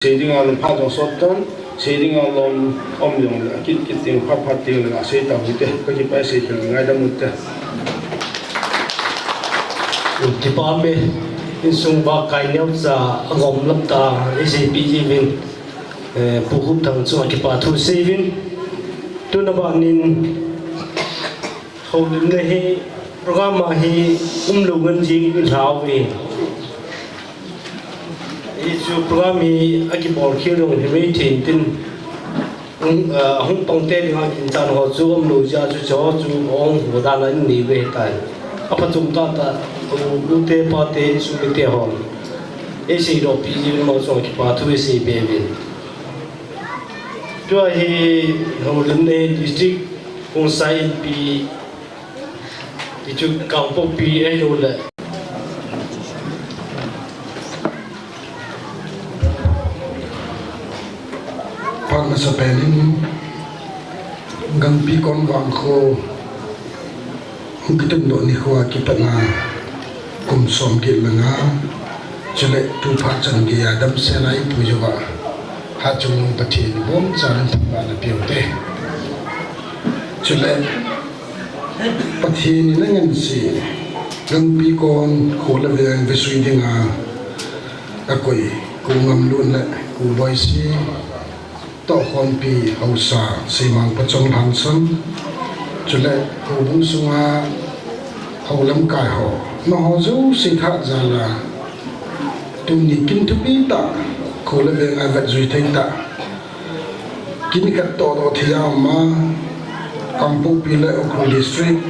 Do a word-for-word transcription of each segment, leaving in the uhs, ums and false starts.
Sei dinga lom phat jong sot tan, sei dinga lom um jongle, akit kit ding phat phat ding le asei tau hite, kakipah e, sei kit ngaidam ute. Kipah e, insung ba kai neo cha agom lam ta, isei pi ji vin, eh, Pu Khupthang chu akipah thu sei vin. Tuna ba nin, Houlimna hi program a hi umlou ngan jing in hlau e. Hichu program hi akibol khel jong hi mei thei tin, um, ah, hung pang te dinga kin chan ho chu umlou jeh a chu cho chu hung ho dan a in nei ve tai. Aphachom tahtah, u, u te pa te, insung mite hon. Eisei doh pi ji mo chu kipah thu eisei be vin. Tua hi Houlimna District Khongsai Inpi, hichu Kangpokpi ahilouleh. Phat masapen in Gangpikon vangkho hung kitundoh nikho a kipat a kum som get le nga, chule tu phat chan geiya damsel a ipuiyu va, Hatchungnung Pathen in ibonchauvin thangvahna peuvin te. Chule Pathen in angansei, Gangpikon kho le veng vesui dinga akoi, Kou Ngamlun le Kou Boisi, Tohkhompi haosa, Seimang Pachong Lhangsam, chule houbung sunga hou lamkai ho, nangho jouse tha jal a, tuni kin thupi tah, kho le veng a vetjui thei tah, kin khat tohdoh thei a um a, Kangpokpi le Ukhrul District,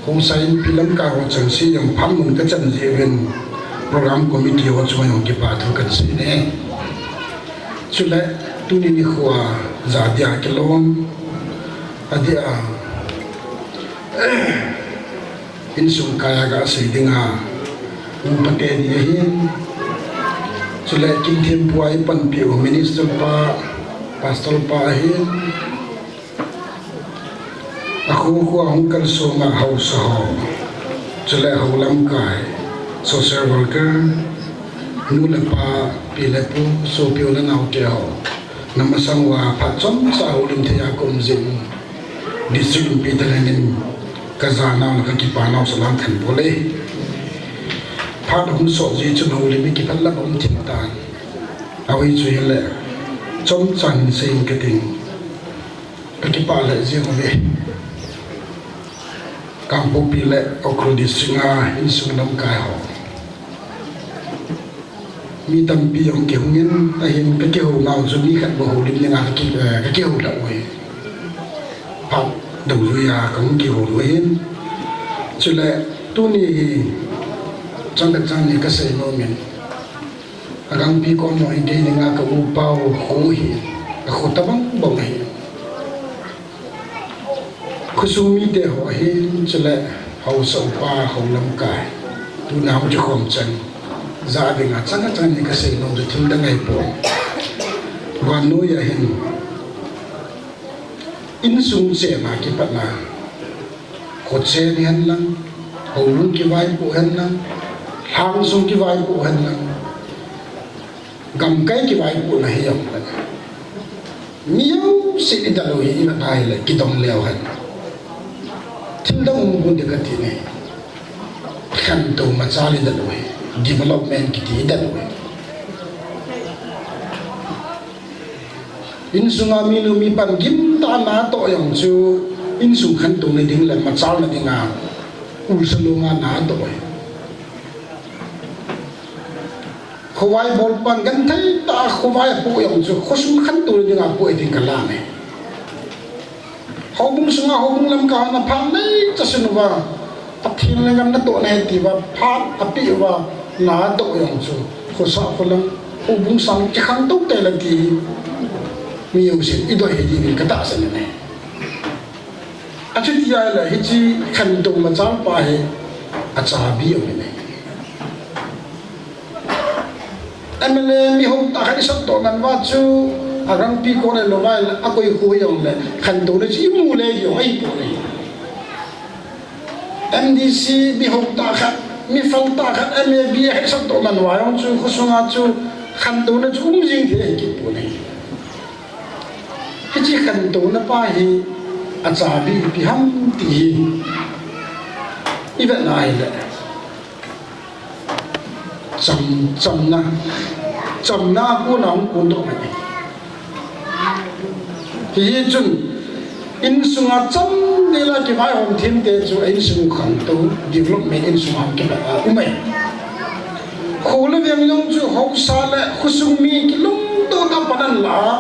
Khongsai Inpi lamkai ho chengse jong phat mun kachan jeh uvin, Program Committee ho chunga jong kipathu kahin sei e. Chule tuni nikho a, ja dia kilom, adia, insung kai a gasei dinga, upa teni ahin, chule kin thempu a ipanpiu Minister pa, Pastor pa ahin, akho kho a hung kalsong a haosa ho, chule hou lamkai, social worker, nu le pa, pi le pu, sopi u le nao te ho, namasang uva phat chomcha houlim thei a kaum jeh in, District Inpi thalheng in kajanau le kakipanau salam kahin bol e. Phat ahung sot jeh chun houlim hi kiphat lam a um thim tan. Ahoi chu hile, chomcha hin sei inge kating. Kakipah lheh jeng uve. Kangpokpi le Ukhrul District a insung lamkai ho, mi tampi jong kihung in, ahin kakihounau chu mi khat bou houlim dinga kaki, eh, kakihou lhah u ahi. Phat dungjuia kahung kihou u ahin. Chule tuni hi chang khat chang ni kasei nom in, Agangpikon ho hi kei dinga ka upa u kho ahi, akho tabang bang ahi. Khosung mite ho ahin, chule haosa upa, hou lamkai, tuna hung kikhom chan, ja dinga chang khat chang ni kasei nom chu thil dang ahipoi. Vannoi a hin, insung chena kipatna, khochen hihen lang, houbung kivaipoh hihen lang, lhangsung kivaipoh hihen lang, gamkai kivaipohna hi jong le, mi jouse idel u hi ivet a hile kidong leu hen, thil dang um pon ding kati ne. Khantou machal idel u hi, development kiti idel u hi. Insunga minu mipan gimtah a natoh jong chu, insung khantouna ding le machalna dinga, ulsa longa natoh ahi. Khovai bolpan gentheitah a khovai apoh jong chu, khosung khantouna dinga apoh ahi tin kalan e. Houbung sunga houbung lamkai hon aphat neicha sun uva, Pathen lenggam natohna ahi tiuva phat apeh uva, natoh jong chu, khosung kholang, houbung sang kikhangtou tei le ti, mi jousen idei hih diuvin katahsan e. Achuti ahile hiche khantou machal pa hi achabi aum e. M L A mihou tah khat isatdoh man uva chu, Agangpikon le Longvai le akoi kho hijongle, khantouna chu imu le jong ahipoi. M D C mihou tah khat, miphal tah khat, M A B a isatdoh man uva jong chu, khosunga chu Khantouna chu um jing thei ahi kit poi. Hiche khantouna pa hi achabi ipi ham ti hi ivet na ahile, cham, chamna, chamna a kona hung kon doh mai. Hichun, insunga chamdel a kivaihom themte chu a insung khantou, development, insunga kipat a um e. Kho le veng jong chu haosa le khosung mi kilungto tah a pan ahin la a,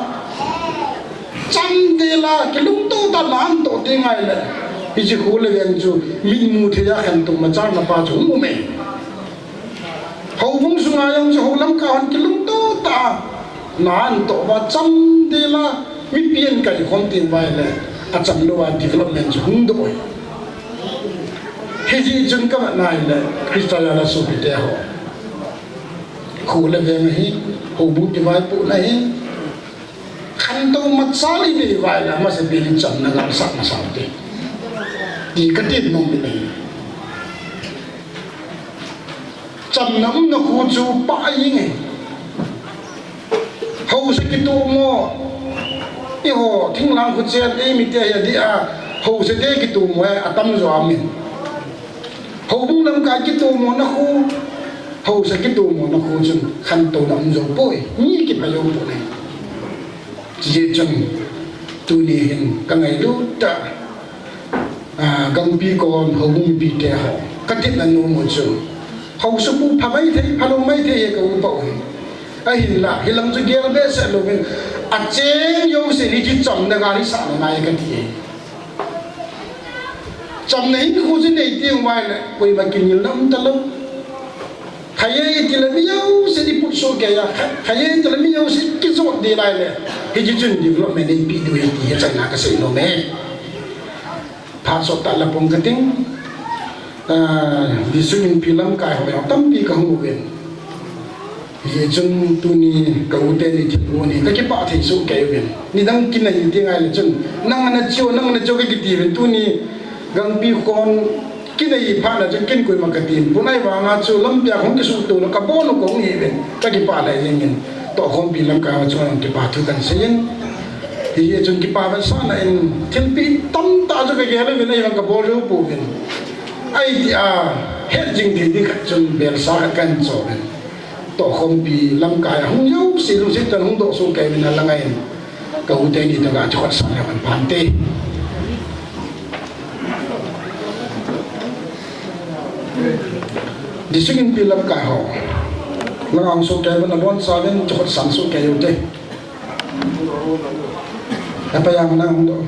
chamdel a kilungto tah a na ahin toh teng ahile, hiche kho le veng chu mitmu thei a khantou machal na pa chu hung um e. Houbung sunga jong chu hou lamkai hon kilungto tah a na ahin toh uva, chamdel a mipi ahin kaikhom teng uva ahile, achamlou a development chu hung doh e. Hijeh chun kavet na ahile, Christa jal a sopite ho, kho le veng ahin, houbung kivaipohna ahin, khantou machal inei uva ahile, amasapen in chamna galsat masa u hite, ti kati nom in ahi. Chamna umna kho chu pah jeng e. Haosa kitomo, eiho thinglhang khochen eimite hi adeh a, haosate kitomo hi atamjo aum in. Houbung lamkai kitomona kho, haosa kitomona kho chun khantouna um jou poi, mi kipha jou poi. Hijeh chun tuni hin kangailut tah a, gangpi kon houbung mipite ho, katepna nom u chu, haosapu pha maithei, phalou maithei hi ka upa u ahi. Ahinla hilang chu gel behseh louvin, acheng jouse hi kichamna gal isah nalai kati e. Chamna hinkho chu nei teng uva ahile, koima kingilna um talou. Khat e tile mi jouse iput soh kei a, khat e tile mi jouse kijot ding ahile, hiche chun development eipeh diu ahi ti hi achaina kasei nom e. Phat sottah la pong kating, ah, District Inpi lamkai ho jong tampi kahung uvin. Hijeh chun tuni ka u teni thilgon hi kakipah thei soh kei uvin. Nidang kin ahi teng ahile chun, nang ana che o, nang ana che o kakiti uvin. Tuni gangpi kon kin ahi phat na chun kin koima katin pon, ahivanga chu lampi a kahung kisuhto lou, kabon u kahung hi uvin. Kakipah lheh jeng in, tohkhompi lamkai ho chunga jong kipa thu kahin sei in. Hijeh chun kipa vetsahna in thilpeh tamtah chu kagel uvin, ahivang kabol jou pouvin. Ahi tia het jing thei ding khat chun belsa khat kahin cho uvin. Tohkhompi lamkai a hung jouse lungset tah in hung doh soh kei uvin, alang in ka u teni toh kachukhotsan leu hen phante. District Inpi lamkai ho, langa hung soh kei uvin, nabonchauvin chukhotsan soh kei uvin te. Apa yang mana hung doh.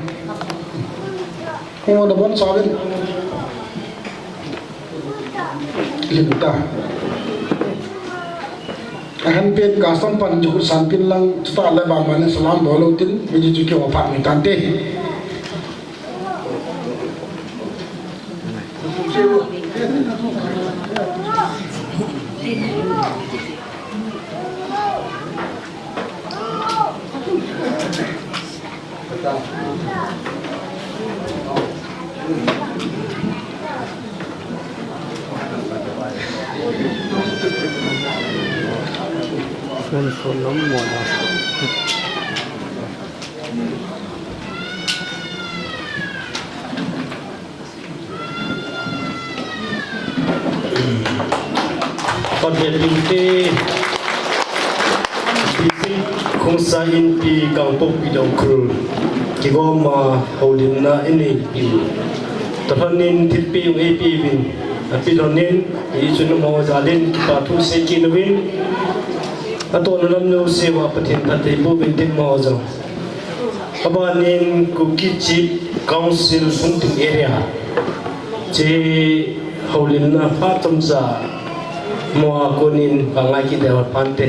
Hung nabonchauvin. Lim ta. Ahin pen custom pan chu khutsan pin lang, chutah le bang bang in salam bol lou tin, mi chu kiho phat mi tante. Phone, phone lam mo na. Pathen dingte, District Khongsai Inpi Kangpokpi Dongkhul kigoma houlimna inei piu. Toh lhon in thilpeh jong eipeh uvin, apeh lhon in, hichun amaho jal in kipa thu sei kit uvin. Atohna lam jouse uva Pathen phatthei boh uvin tin amaho jong. Aban in Kuki Chief Council Phungting Area. Hiche houlimna phat chomcha mo a kon in ka ngai kit leu hen phante.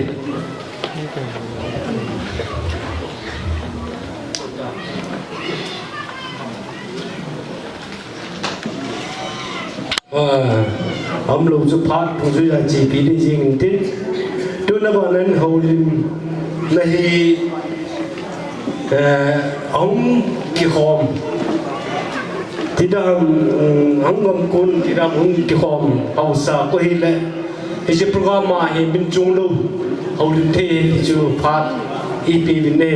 Ah, aum lou chu phat thum chu a chepi ding jing in tin. Tuna ban in houlimna hi, eh, ahung kikhom. Tidam, um, ahung gom kon, tidam ahung kikhom. Haosa koi hile. Hiche program a hi min chung lou. Houlim thei ti chu phat ipi vin ne.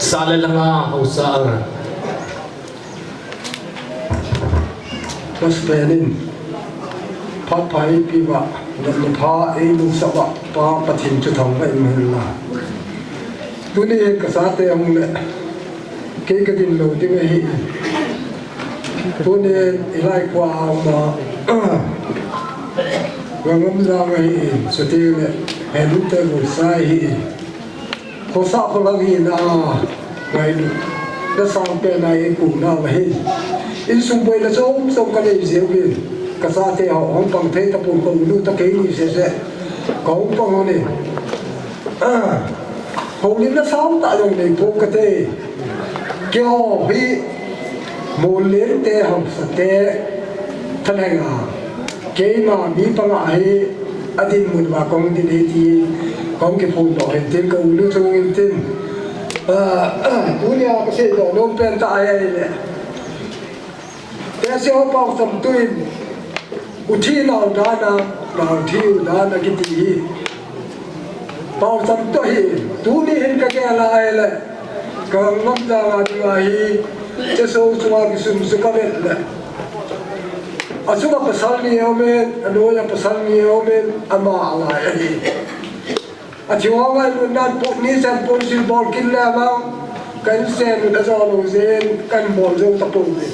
Sa le langa hausa a. Pastor in phat pha ipi va, na pha ei lungsa va, Pa Pathen chu thangvah in umhen lang. Tuni ka chate ahung le, kei ka din lou ding ahi. Tuni i lai khua a um a, Ngamngamjang ahi, chuteng le, Henute Golsai ahi. Khosa kholang hina, ngailut, na sang pen a i kum na ahi. Insung boina chom chom ka nei jeh uvin, ka chate ho hung pang thei tapon, ka unu ta kei ni sese, ka hung pang u ni. Houlimna sangtah jong nei pou kate. Keiho hi Molleng te, Haosa te, Thalheng a, keima mi panga hi adinmun uva kahung din ahi ti kahung kiphondoh hin tin, ka unu chung in tin. Tunia ka seidoh nom pen tah ahi ahile, Tehse ho pao cham tuin, u thi nau dan a, nau thi u dan a kiti hi. Pao cham tu ahi, tuni hin ka gel a ahile, ka Ngamngamjang a dinga hi, Teso chunga kisum chu ka vet le. Achunga pasal ni aumin, anoiya pasal ni aumin, ama alai ahi. Athi ho ngailutnan put ni chan pon sil bol kit le vang, ka insung in ajo lou jeh in, ka bol jou tapon uve.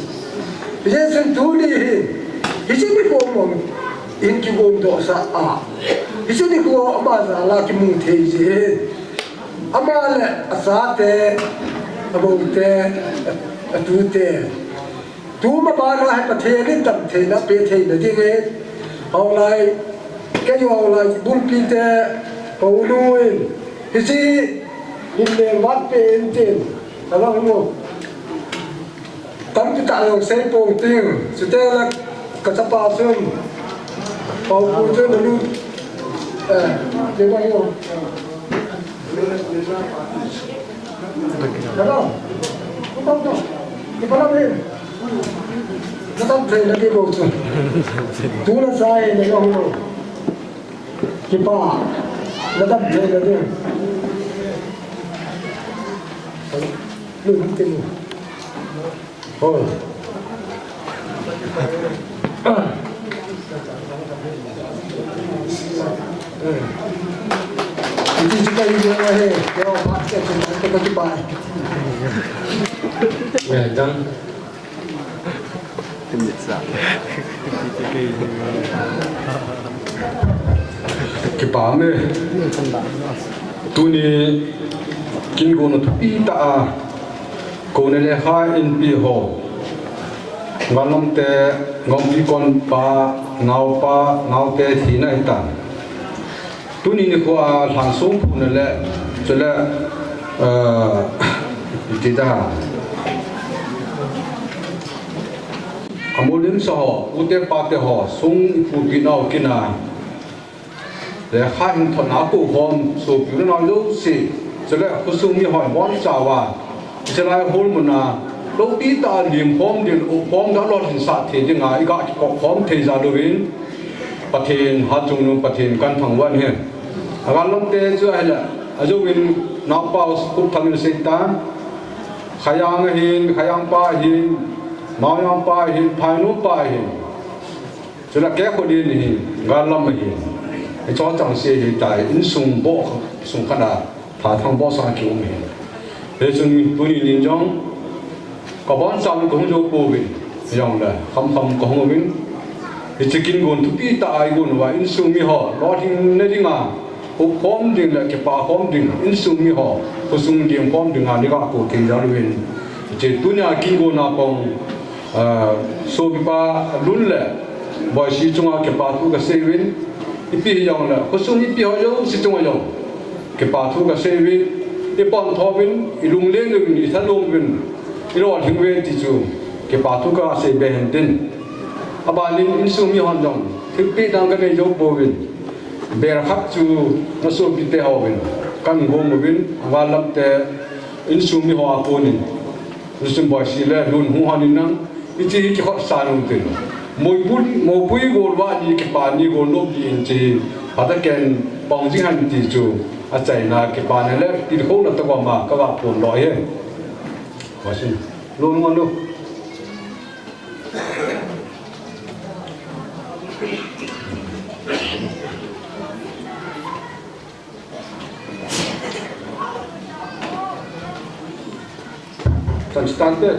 Hijeh chun tuni hi, hiche nikho mong in kigomdoh sah a, hiche nikho ama jal a kimu thei jeh in, ama le achate, abou te, atute, tuma bana hi Pathen in damtheina pe theina dingin, houlai, keiho houlai bulpi te, ka unu in, hiche hin lengvat pe in tin, ka lang u. Tampi tah jong sei pong ting, chuteng le ka chapa chun, Paopu chun anu, eh, Hello. Hello. Kipa lam hin. Nadam thei nadi bou chu. Tuna sai nadi ho. Kipa. Nadam thei nadi. Lu hin tin. Hoi. Iti chu ka hi jong ahi, keiho phat kei chu ka kipa. Well done. Kipa me. Tuni kin gonna thupi tah a. Kona le kha inpi ho, Ngamngamte, Ngompi konpa, naopa, naote thina ahitan. Tuni nikho a lhan song phuna le, chule, eh, iti ta. Amolim sa ho, ute pate ho, song ipupi nau kina. Le kha hin thona ko hom, sopi nau jouse, chule khosung mi ho ibonchauva. Chulai hol muna, loupi tah a lim khom ding, u khom da lolhin sah thei dinga, iga kikop khom thei jal uvin, Pathen, Hatchungnung Pathen kathangvah in ahi. Agalomte chu ahile, ajouvin, naopa Khupthang in aseitan, Khajang ahin, Khajang pa ahin, Maojang pa ahin, Phainu pa ahin. Chule keiho din hi, gal lam hi, hicho chang se hitai, insung boh, sung khat a, tha thang boh sang kium hi. Hichun tuni nin jong, kabonchauvin kahung jou pouvin, jongle, khamkham kahung uvin. Hiche kin gon thupi tah a igon uva, insung mi ho, lolhinna dinga, hukhom ding le kipa khom ding, insung mi ho, khosung ding khom dinga, niga ko thei jal uvin. Hiche tunia kin gon a kong, Ah, sopipa Lun le Boisi chunga kipa thu kasei uvin, ipi hijongle, khosung ipi ho jouse chunga jong, kipa thu kasei uvin, ipontho uvin, ilungleng uvin, ithanom uvin, ilolhing uvin ti chu, kipa thu kasei be hen tin. Abanin insung mi hon jong, thilpeh dang kanei jou pouvin, bel khat chu nasopite hovin, kangom uvin, aval lamte, insung mi ho a konin, Lusun Boisi le Lun hung hon in nang, hiche hi kikhotsa nung tin. Moipui, Moipui golvah ni kipa ni golnop ni in chi, phatah a ken pang jing hen ti chu, achaina kipana le tilkhouna tah a ma ka va phondoh e. Vasin, lon ngon lo. Tan, tan te.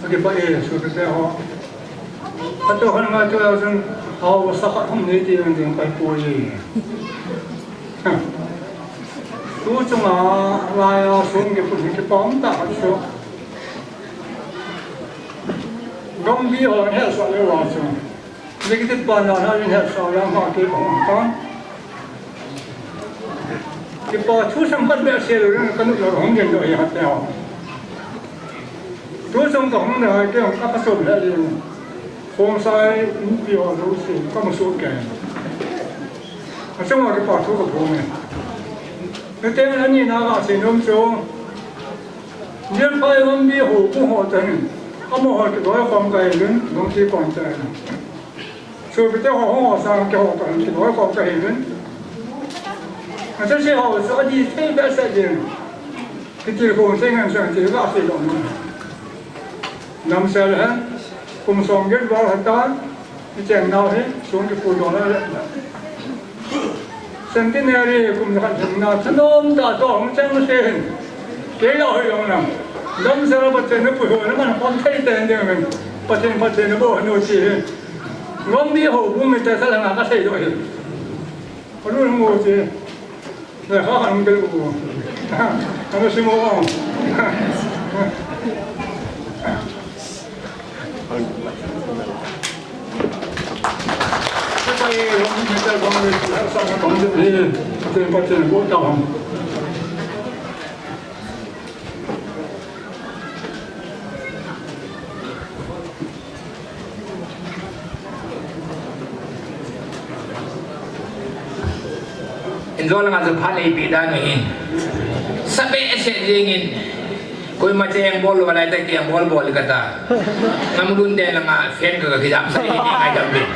Akipah e, sopite ho. Atu khat ngai tu a chun, hao sa khat hung nei ti ang ding pai poi. Tu chunga lai a sum kipu kipa um tah khat chu. Gambih ho hetsah le vang chu. Executive pa na na in hetsah le ma kei pa hung kan. Kipa thu sang khat behseh lou in ka nung lou hung gen doh e ha te ho. Tu chang ka hung na hai te hung ka ka som le le. Khongsai in pi ho lou si ka mu su ke. A chang a kipa thu ka phong e. Ni te ani na ka sei nom chu. Nialphai Gambih ho ku ho te hin. Amaho kidoi khom ka hi lun, Gambih kon te. Sopite ho hung ho sang keiho toh kiloi khom ka hi uvin. Achaseho chu adih thei behseh jeng. Kitilkhou thei ngen seng ti gasei lou. Damsel hen, kum somget val hita, icheng nau hi, sung kipu doh le. Centenary kum khat lhingna thanom tah toh hung cheng se hin. Kei lou hi jong lang. Damsel a Pathen in puihoi na man khom thei ten ding uvin. Pathen, Pathen in bol nu ti hi. Gambih houbung mite sa langa ka sei doh hi. Ka lung hung u ti. Le kha kha hung tel u. Ka na sim u. Injo langa chu phat eipeh dan u hin. Sa behseh jengin. Koima cheng bol lou, lai tah kei bol bol kata. Ngamlun te langa fan ka, ka kijam sa hi ngaidam uvin.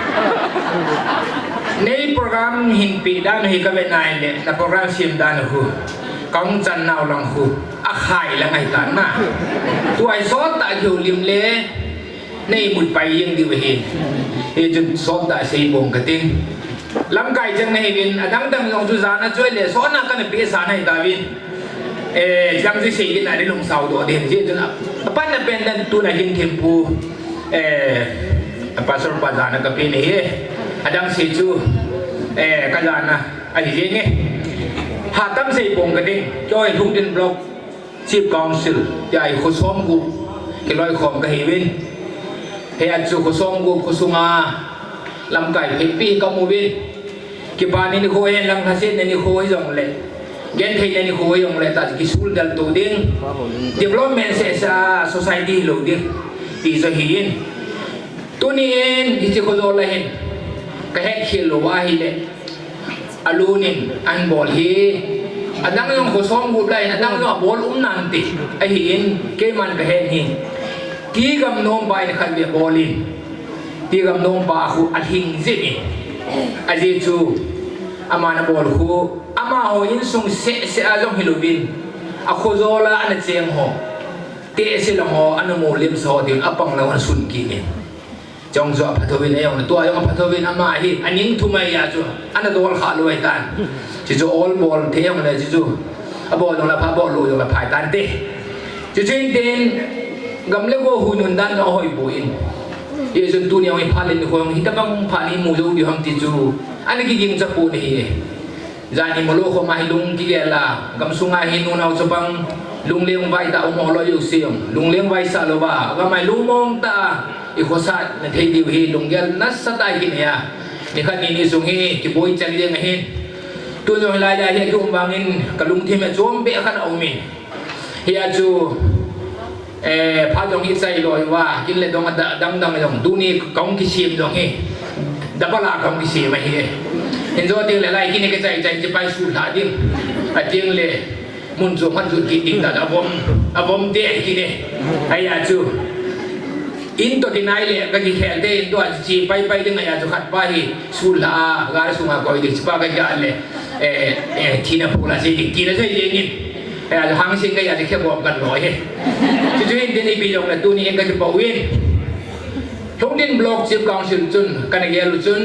Nei program hin pe dan hi ka ve nai le, na program sem dan khu. Ka hung chan nau lang khu. Akhai lang ahi tan na. Tua hi sot tah kihoulim le. Nei mut pai jeng diu ahi. Hichun sot tah sei pong kating. Lamkai chang nahi uvin, adang dang jong chu jana chu le, sot na kana pe sa nahi tauvin. Eh, jang chu sei din a ni lung sao doh din. Hichun a, apan na pen dan tuna hin thempu. Eh, a pastor pa jana ka pe nahi. Adang sei chu, eh, ka jana ahi jeng e. Hatam sei pong kating. Choi Lungdin Block Chief Council, tia hi kho som gup, kiloikhom kahi uvin. Hia chu kho som gup, kho sunga, lamkai phetpi kamu uvin. Kipana nikho hen lang lhasetna nikho hijongle. Gentheina nikho hijongle, tah chu kisul del to ding. Development seh sa society hilou ding. Ti chu ahin. Tunin, hiche khojol a hin. Kahet khel lou ahile. Alun in ahin bol hi, adang jong kho som gup lai in, adang jong abol um nante, ahin, keiman kahen hi. Ti gam nompa in khatvei abol in, ti gam nompa khu alhing jep in, ajeh chu, ama nabol khu, amaho insung seh seh a jong hilouvin, akhojol a ana cheng ho, tehse lang ho, ana molimsa ho, tin apang lou ana sun kit in. Chong chu aphatthou in, ajong tua jong aphatthou in ama hi, aning thum ahi a chu, ana dol kha lou ahi tan. Chuchu ol bol thei jong le chuchu, abol jong le pha, bol lou jong le pha ahi tante. Chuchu in tin, gam le go hu nun dan jong ahoi poi. Hijeh chun tuni jong hi phat le nikho jong hitabang phat ni mu jou diu ham ti chu, ana kiging cha pon ahi. Jani molo khoma hi lung kigel a, gamsunga hi nunao chapang, lungleng vai tah um ho loi u siam, lungleng vai sa lou va, gamai lungmong tah, i khosah na thei diu hi lunggel nasatah hi nei a. Nikhat ni ni sung hi, kiboi chang jeng ahin. Tun jong hilai lai hi kium vangin, kalungthim a chom beh khat aum in. Hia chu, Eh, phat jong hi chai loi uva, kin le dong a da-, dang dang jong, tuni kahung kisem jong hi, double a kahung kisem ahi. Hin jo teng le lai kin hi kichai chai chi pai sulha ding. Ateng le, mun chu man chu ki ding ta, avom, avom te kin hi. Ahia chu. In toh kinai le, ka kikhel te in toh a chi pai pai ding ahia chu khat pa hi, sulha a, gar sunga koi ding chi pa ka ja le, eh, eh, thina phul a sei ding, tina sei ding in. Ahia chu hang sing ka ja chi khe bom kan loi hi. Chu chu hin tin ipi jong le tuni hin ka chi pau in. Lhungdin Block Chief Council chun, ka na gel u chun,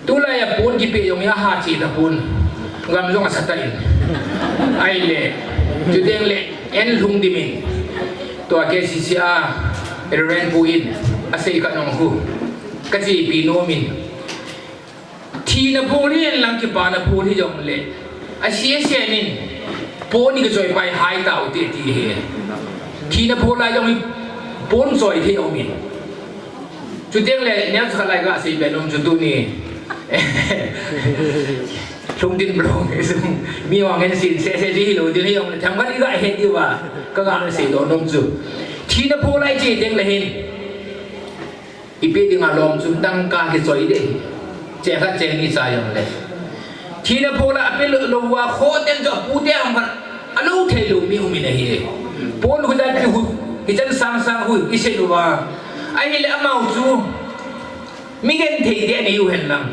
tulai a pon kipe jong hi aha chi ta pon. Gam jong asa ta in. Ahile, chu teng le, en Lhungdim in. Tua K C C a, Reverend Pu in, asei ka nong hu. Ka chi pi nom in. Thina phul hi en lang kipana phul hi jong le. A C S M in pon ni ka choi pai hai tau te ti he. Thina phul lai jong hi pon choi the om in. Chu teng le, neo chu khat lai ka sei be nom chu tuni. Lhungdim Block ni sung. Mi wang en sin se se ji lo din hi jong le. Tham ka ni ka he ti wa. Ka ka sei do nom chu. Thina phul lai chi teng le hin. Ipi dinga lom chu dangka kichoi ding. Che khat che ni cha jong le. Thina phul a ape lou, lou a kho ten chu apu te ang khat. Alo thei lou mi um in ahi. Pon hu dan pi hu. Hichan sang sang hu. Ise lou a. Ahile amau chu. Mi genthei te nei u hen lang.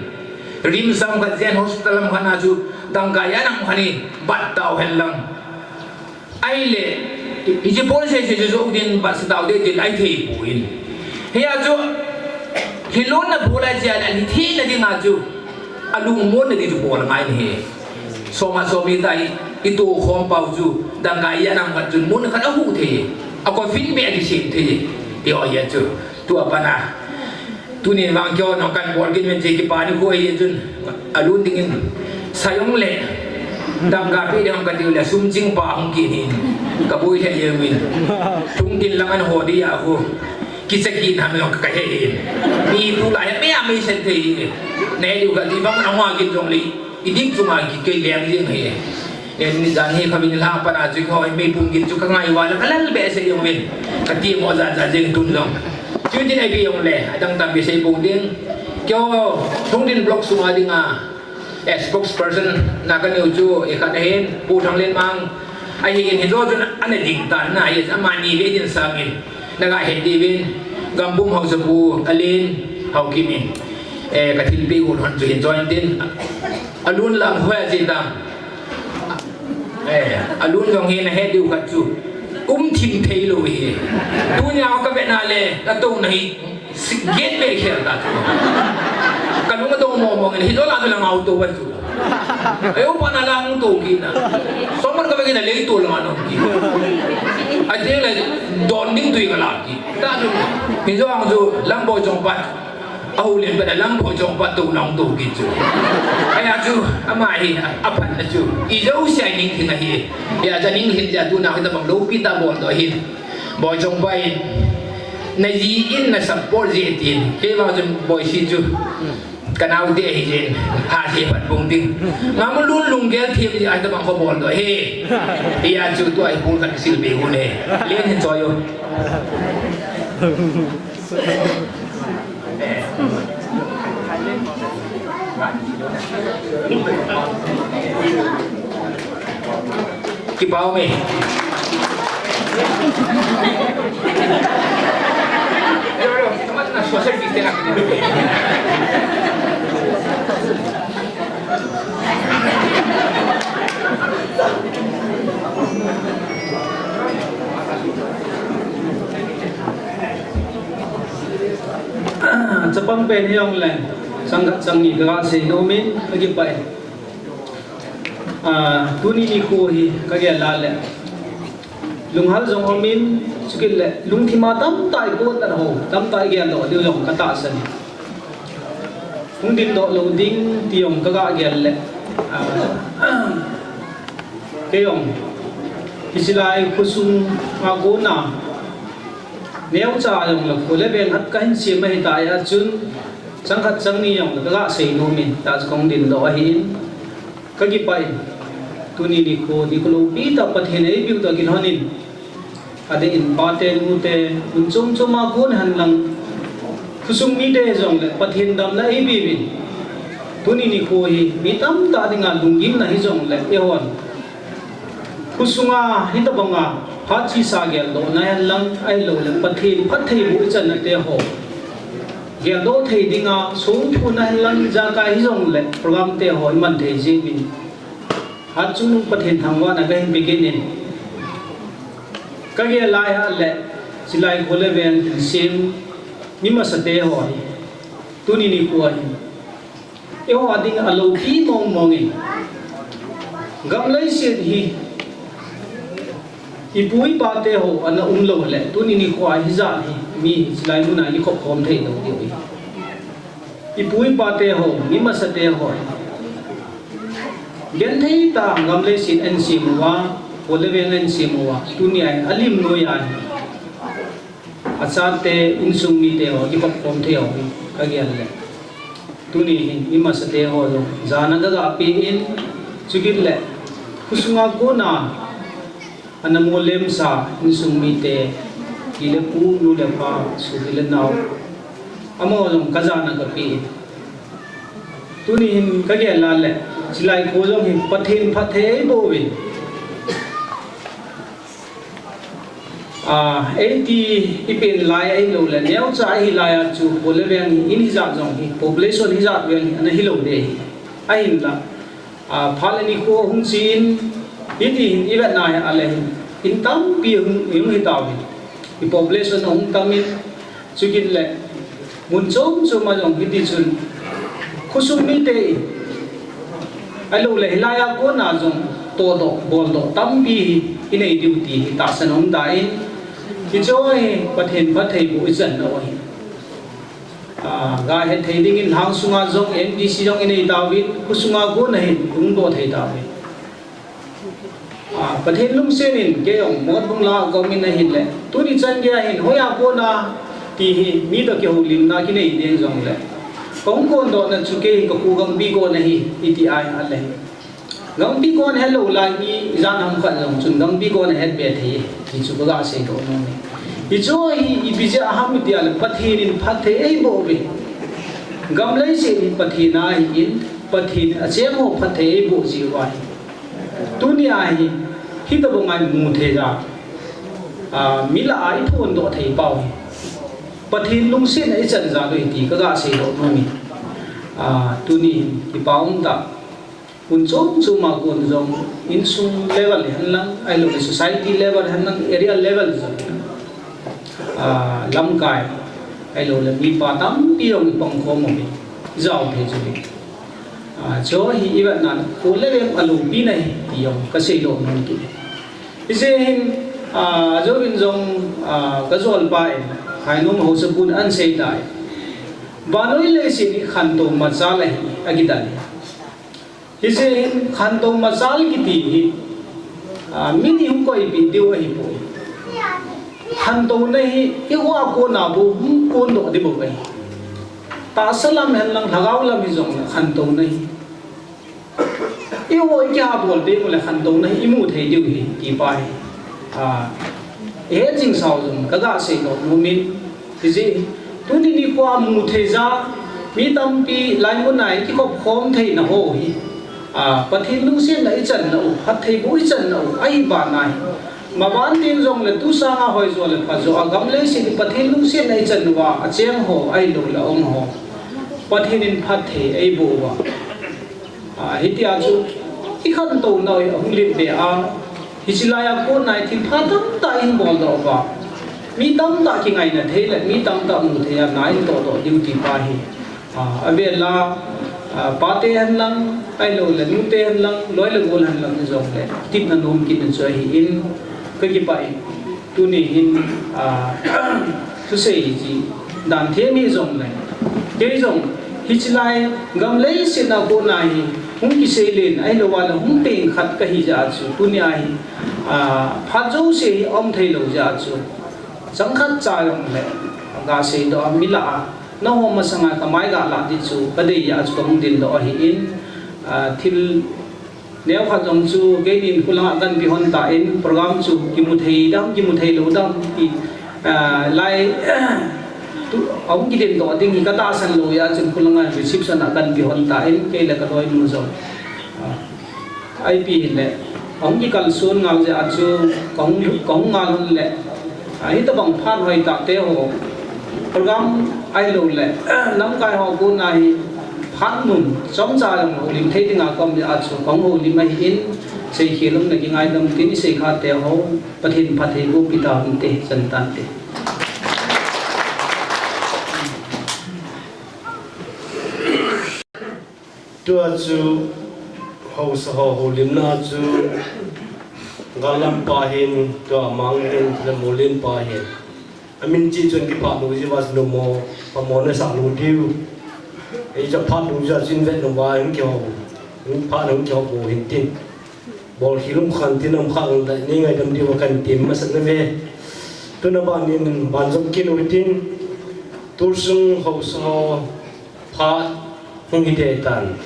Rim sam khat jen hospital lam khat na chu. Dangka ya nang khat ni. Bat tau hen lang. Ahile, hiche pon sei sei chu jou din bat sa tau de din ahi thei poi. Hia chu, hilou na bol a chia le, hiche na dinga chu, alungmon na ding chu bol ngai ahi. Soma somi ta hi, ito khom pau chu, dangka a nam khat chun mun khat ahu thei. A coffin be a kisem thei. Ti ho hia chu, tua pana. Tunin vang keiho nong kan bol kit uvin che kipa nikho ahi chun, alun dingin, sa jong le, dangka pe ding kati u le, sum ching pa hung kit in, ka boi le jeng uvin. Lhungdim lang an ho di a khu, kicha kit ham jong ka he in. Mi tulai a mei a mei sen thei hi. Nei diu kati bang na hua kit jong le, i dik chunga kikei leng jeng hi. En ni jan hi khamin la pana chu kho meipum gin chu ka ngai uva la ka lal behseh jong uvin. Ka ti mo jan jan jeng tun jong. Chu tin ipi jong le, adang tampi sei pum ding. Keiho, Lhungdim block sunga dinga, eh, spokesperson na ka neo chu, eh, khat ahin, Pu Thanglenmang. Ahin, hijo chun ana ding tan na, hi, amani ve din sangin. Na ga het diuvin, Gambum Haosapu, Alen, Haokim in. Eh, ka thilpeh u lhon chu hin join tin. Alun lang hoi a chi ta. Eh, alun jong hi na het diu khat chu. Um thim thei lou hi. Tunia ka ve na le, na to na hi. Si-, get be khel ta chu. Ka lung a dong mo mo, hi lo la ka lang auto wa chu. Ayo pa na lang to ki na. Somar ka ve na le to lang no ki. A je le don ding tu ka la ki. Ta chu. Hi jo ang chu lam boi jong pa. A hu len pa lam boi jong pa to nang to ki chu. Aya chu, ama hi, a pan na chu. I jo sia ning ki na hi. Ya ja ning hin ja tu na hi ta bang lo pi ta bol do hin. Boi jong pa in. Na ji in na support ji tin. Kei ma chu boi si chu. Ka nau te hi jin, ha se pat bung ding. Nga mu lun lung gel thiam ji ai ta bang ko bol do he. Hi a chu tu ai bul kan sil be hun he. Len hin choi yo. Kipau me. Chapang pen hi ong leng, sang, sang ni ka sei no min, ka kipah e. Ah, tuni nikho hi ka gel a le. Lunghal jong um in, chukit le, lungthim a tamtah i pot na ho, tamtah i gel doh diu jong ka tahsan. Hung din doh lou ding ti jong ka ga gel le. Ah, kei jong, hiche lai khosung a kona, neocha jong le kho le veng khat ka hin sem ahi ta a chun, chang khat chang ni jong le ka ga sei nom in, ta chu ka hung din doh ahi in. Ka kipah in, tuni nikho, nikho loupi tah Pathen in eipiu tah kilhon in, Adeh in pate nute, mun chom chom a kon hen lang, khosung mite jongle Pathen damna eipeuvin. Tuni nikho hi mi tamtah dinga lunggimna hijongle eihon khosunga hitobanga phat chesa geldohna hen lang, ahilouleh Pathen phattheiboh ichanna teho geldoh thei dinga songphuna hen lang, ijakai hijongle program teho iman thei jeh uvin, hatchungnung Pathen thangvahna kahin pe kit in, kagel lai hah le, chilai kho le veng thilsem mi masate ho hi, tuni nikho hi eiho a dinga loupi mong mong in, gam leiset hi ipu ipate ho ana umlou le, tuni nikho a hijat hi mi hi chilai muna ikhop khom thei lou diu hi. Ipu ipate ho, mi masate ho, genthei tah a gam leiset ahin sem uva, kho le veng ahin sem uva, tunia hi alim noiya hi achate, insung mite ho kikhop khom thei ho hi kagel le, tuni hin mi masate ho jong jana kaga pe in, chukit le khosunga kona ana molhemsa insung mite, pi le pu, nu le pa, sopi le nao, amaho jong kajana kape in, tuni hin kagel a le, chilai kho jong hi Pathen phatthei eiboh uvin. Ah, eiti ipen lai ahilouleh neocha ahi laiya chu kho le veng hi, in hijat jong hi, population hijat vel hi ana hilou ding ahi. Ahinla, ah, phat le nikho hung chen, hiti hin ivetna hi a le hin, in tampi hung, hung hitauvin, i population ahung tamin, chukit le mun chom chom a jong hiti chun khosung mite in, ahilouleh hilaiya kona jong tohdoh boldoh tampi hi inei diu ti hi tahsan aum tan, hiche hi Pathen phattheiboh ichanna u ahi. Ah, gahet thei dingin lhang sunga jong MDC jong inei tauvin, khosunga kona hin hungdoh thei tauvin. Ah, Pathen lungset in kei jong Motbung la a kaumin ahile, tuni chan geiya hin hoiya kona ti hi mi toh kihoulimna kinei ding jongle, kahung kondohna chu kei kakho Gangpi kon ahi iti ahi a le, Gangpi kon helou lai mi ijat ham khat jong chun Gangpi kon ahet be thei, ti chu kaga seidoh nom e. Hiche hi ipi jeh a ham itile, Pathen in phatthei eiboh uve. Gam leiset hi Pathen a ahin, Pathen in acheng ho phatthei eiboh jiu ahi. Tunia hi, hitobanga imu thei jal, ah, mi lah a iphondoh thei pau hi Pathen lungsetna ichan jal u ahi ti kaga seidoh nom e. Ah, tuni hin kipa umtah, mun chom chom a kon jong, insung level hen lang, ahilouleh society level hen lang, area level jong, ah, lamkai, ahilouleh mipa tampi jong ipang khom uve, ijao thei chu uve. Ah, chu hi ivetna, kho le veng aloupina ahi ti jong kaseidoh nom kit e. Hijeh hin, ah, ajouvin jong, ah, kajolpa in, Khainom haosapun ahin sei tai, vannoi leiset hi khantou machal ahi, akidalha. Hijeh hin khantou machal kiti hi, ah, min ihung koipeh diu ahipoi. Khantouna hi eiho a kona bou hung kondoh ding bou ahi. Tahsa lam hen lang, lhagao lam hijongle khantouna hi eiho ikihabol teng ule khantouna hi imu thei diu ahi, ti pa hi, ah, ihet jing sau jong kaga seidoh nom in, hijeh hin, tuni nikho a mu thei jal, mi tampi laimun a ikikhop khom theina ho hi, ah, Pathen lungsetna ichanna u, phattheiboh ichanna u ahi bana hi, maban teng jongle tu sanga hoijo le phajo a gam leiset hi Pathen lungsetna ichan uva acheng ho, ahilouleh aum ho, Pathen in phatthei eiboh uva. Ah, hitia chu ikhantouna u ahung lit be a, hiche laiya kona hi thilpha tamtah ihin boldoh uva, mi tamtah kingaina thei le mi tamtah mu thei a na ihin tohdoh diu ti pa hi, ah, avel a, ah, pate hen lang, ahilouleh nute hen lang, loi le gol hen lang hijongle, tepna nom kitna chu ahin, kakipah in, tuni hin, ah, thusei chu dan them hijongle, kei jong hiche lai gam leiset a kona hi hung kiseilen, ahilouva le hung peng khat kahi jeh a chu, tunia hi, ah, phat jouse hi aum theilou jeh a chu, chang khat cha jongle, ga seidoh a mi lah a, nangho masanga kamai ga lah ding chu kadei jeh a chu kahung dingdoh ahin, ah, thil Neokhat jong chu keinin khulanga kahin pe hon tan, program chu kimu thei dam, kimu thei lou dam ti, ah, lai, tu, ahung kidem doh ding hi katahsan lou jeh a chun khulanga reception a kahin pe hon tan, kei le kaloinu jong. Ah, ipi hile, ahung kikalson ngal jeh a chu kahung, kahung ngal hon le, ah, hitobang phat hoitah te ho, program ahilou le, lamkai ho kona hi phat mun chomcha jong houlim thei dinga kaum jeh a chu kahung houlim ahin, seikhel um le kingaidam tin iseikhate ho, Pathen phattheiboh pi tauvin te, chan tante. Tua chu haosa ho houlimna chu gallam pa hin, tua mang hin, le Molin pa hin. Amin chi chun kiphat lou jiuva chu numo, phamona sah lou diu. Ei cha phat lou jiuva chun vet lou va hung kihou. Hung phat hung kihou bou hin tin. Bolkhel um khan tin, um khan le nei ngaidam diuva kahin tem masat na ve. Tuna ban in ban jom kit u hitin. Tulsung haosa ho phat hung hi ding tan.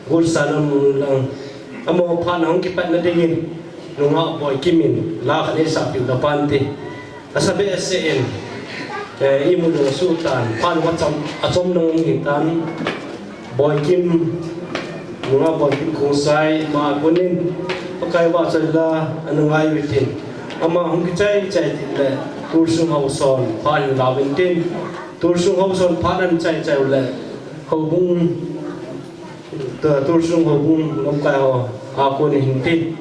Gotsan um lang. Amaho phat na hung kipatna dingin, nungah Boikim in la khat eisah piu tapon te. Asa behseh in, eh, imu lungsuh tan, phat achom, achom nung hi tan. Boikim, nungah Boikim Khongsai, ama kunin, Pakai vahchoi la, ana ngai u hitin. Ama hung kichai chai tin le, Tulsung haosa hon, phat hin la uvin tin. Tulsung haosa hon phat ahin chai chai u le, houbung, tu, Tulsung houbung lamkai ho a kon hin tin.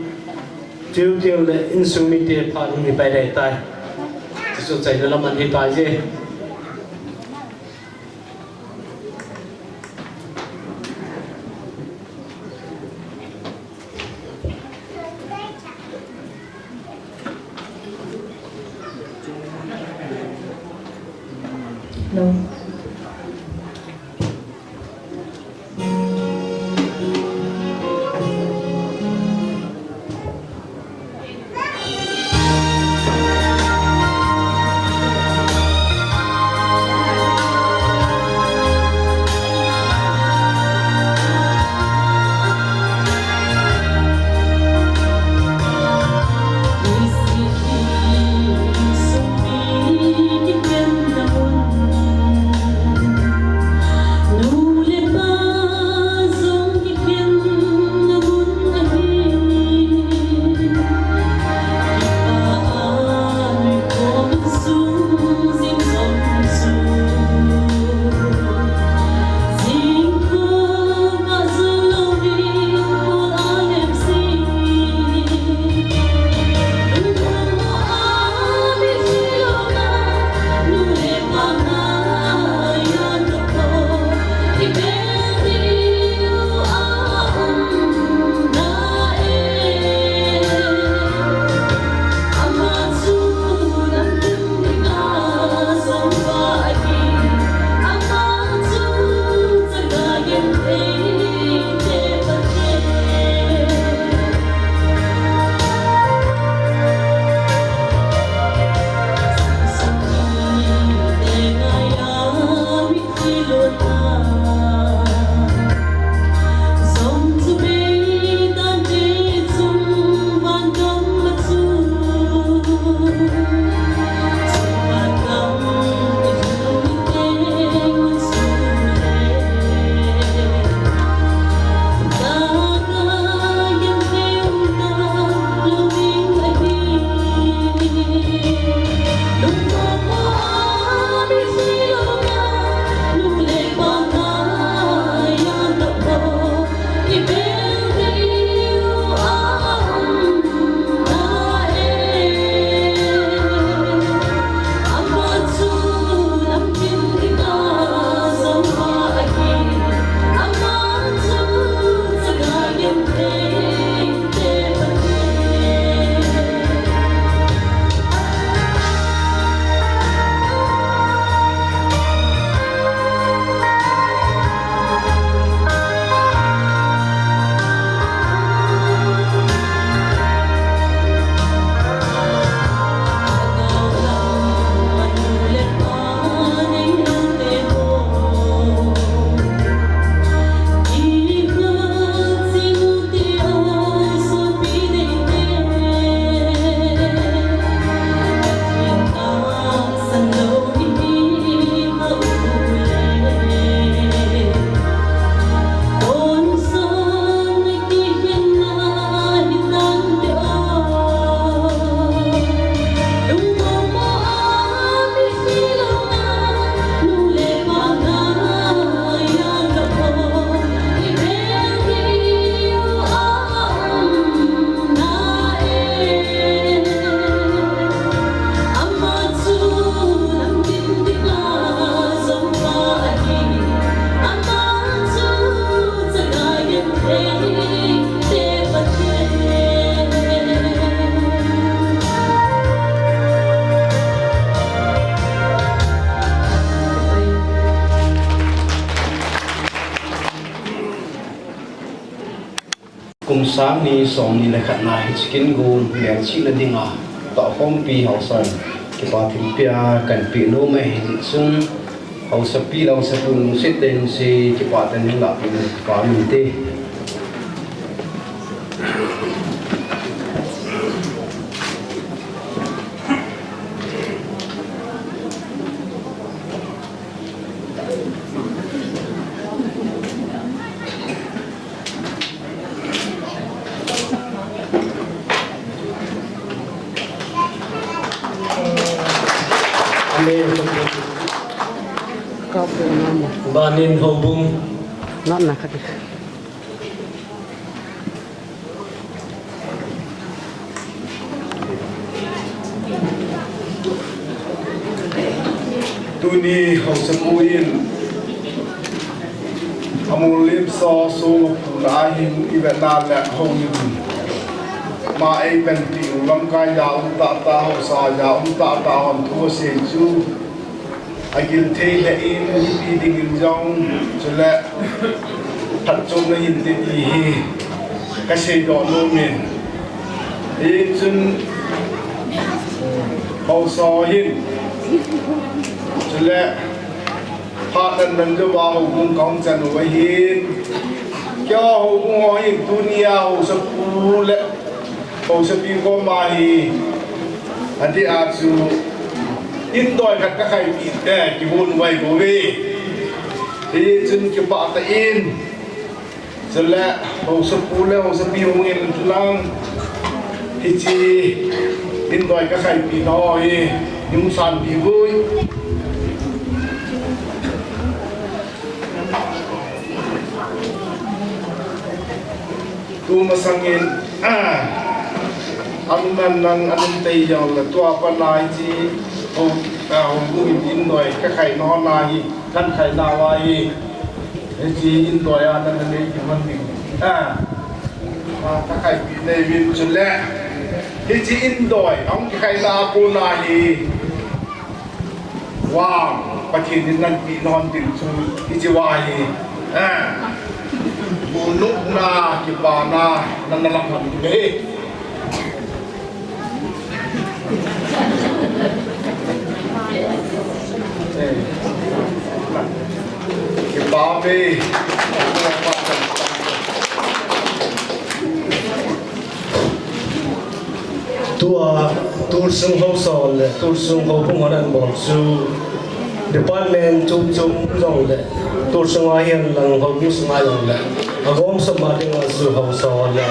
Chiu teng le insung mite phat hung hi pai ding tai. Tichu chaina lam ahin hi tai je. No. Kum sang ni som ni le khat na hi chicken gun melchihna dinga tohkhompi haosan kipa thilpia kan pe nom ahi. Chun haosapi le haosapu lungset tah in se kipa tah in la pe kipa min te. Banin houbung. Not na khat. Tuni haosapu in amol lim so so puna ahin i vetna le houin ma ei pen pi lamkai ja um tah tah haosa ja um tah tah hon thu sei chu. Agil thei lheh in mipi dingin jong chule phatchomna hinte ti hi kasei doh nom in. Hichun haosa hin chule phat dan dan jouva houbung kahung chan u ahin. Keiho houbung ho hin tunia haosapu le haosapi koma hi adeh a chu indoi khat kakhaipi te kibol vai bou ve. Hichun kipah tah in chule haosapu le haosapi hung in lang hiche indoi kakhaipi na ho hi hung sanpi bou. Tumasangin, ah, anuman nang anum tei jong le tua pa nai chi, ho, ah, houbung in indoi kakhai na ho na hi, kakhai na va hi, hiche indoi a nana nei kiman ding. Ah, ah, kakhaipi nei vin chule. Hiche indoi, ahung kikhai na ko na hi. Vang, Pathen in nanpeh nahi ding chu, hiche va hi, eh, bulupna, kipana, nana lah man ding ahi. Eh, kipa ve. Tua, Tursung haosa le, Tursung houbung hon anabol chu, department chom chom jong le, Tursung a hihen lang houbung sunga jong le, agomsa ma dinga chu haosa le,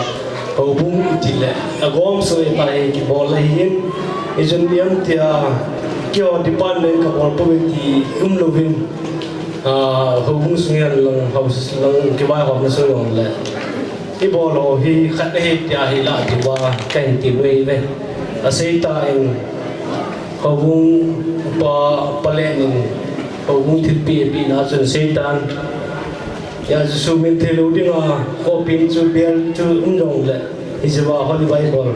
houbung iti le, agomsa e ta hi kibol ahin, ijeh inem tia, keiho department kabol poi ti umlouvin, ah, houbung sung hihen lang, haosa lang, kivaihomna sung jong le. Ibol ho hi khat ahi tia hi lah diuva kahin ti uve. Asei tan houbung pa, palen in houbung thilpeh pehna chun asei tan. Hijeh chun sumil thei lou dinga, khopin chu bel chu um jong le. Hiche va Holy Bible.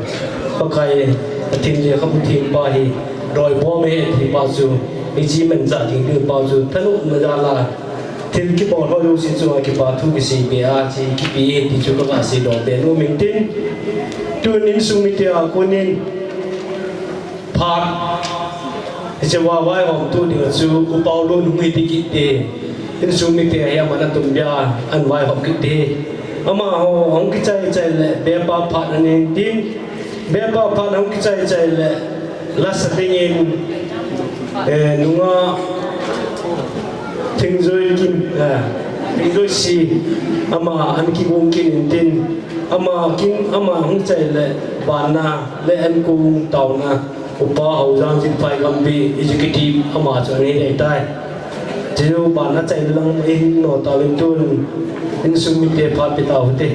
Pakai Pathen lekhabu thempa hi. Doi bom e thempa chu. Hiche manchah ding thempa chu. Thanopna jal a. Thil kibol ho jouse chunga kipa thu kisei be a, hiche kipe e ti chu kaga seidoh be nom in tin. Tun insung mite a konin phat. Hiche va vaihom tu dinga chu Upa Lun hung hi ti kit te. Insung mite hi aman atum bia an vaihom kit te. Amaho hung kichai chai le bepa phat anin tin. Bepa phat hung kichai chai le. Lasa dingin, eh, nunga Thingjoi Kim, eh, Thingjoi Si, ama an kigong kit in tin, ama kin, ama hung chai le, banna le an kong taona, Upa Haojang Jingphai Gambih, executive ama chu ahi ding tai. Chu banna chai lang in no tauvin tun, insung mite phat pe tau hite.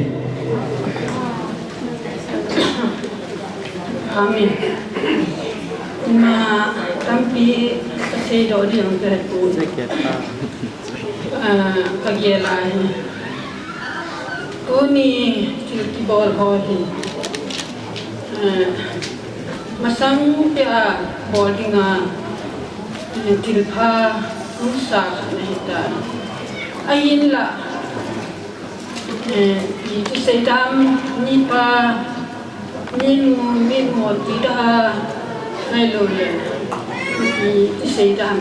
Amen. Ima tampi kaseidoh ding kahe poi. Ah, kagel ahi. Tuni thil kibol ho hi. Ah, masang pia bol dinga, eh, thilpha nusa khat ahitai. Ahinla, Eh, iti seidam, mipa, minu, minu ti da, ngailou le, iti seidam.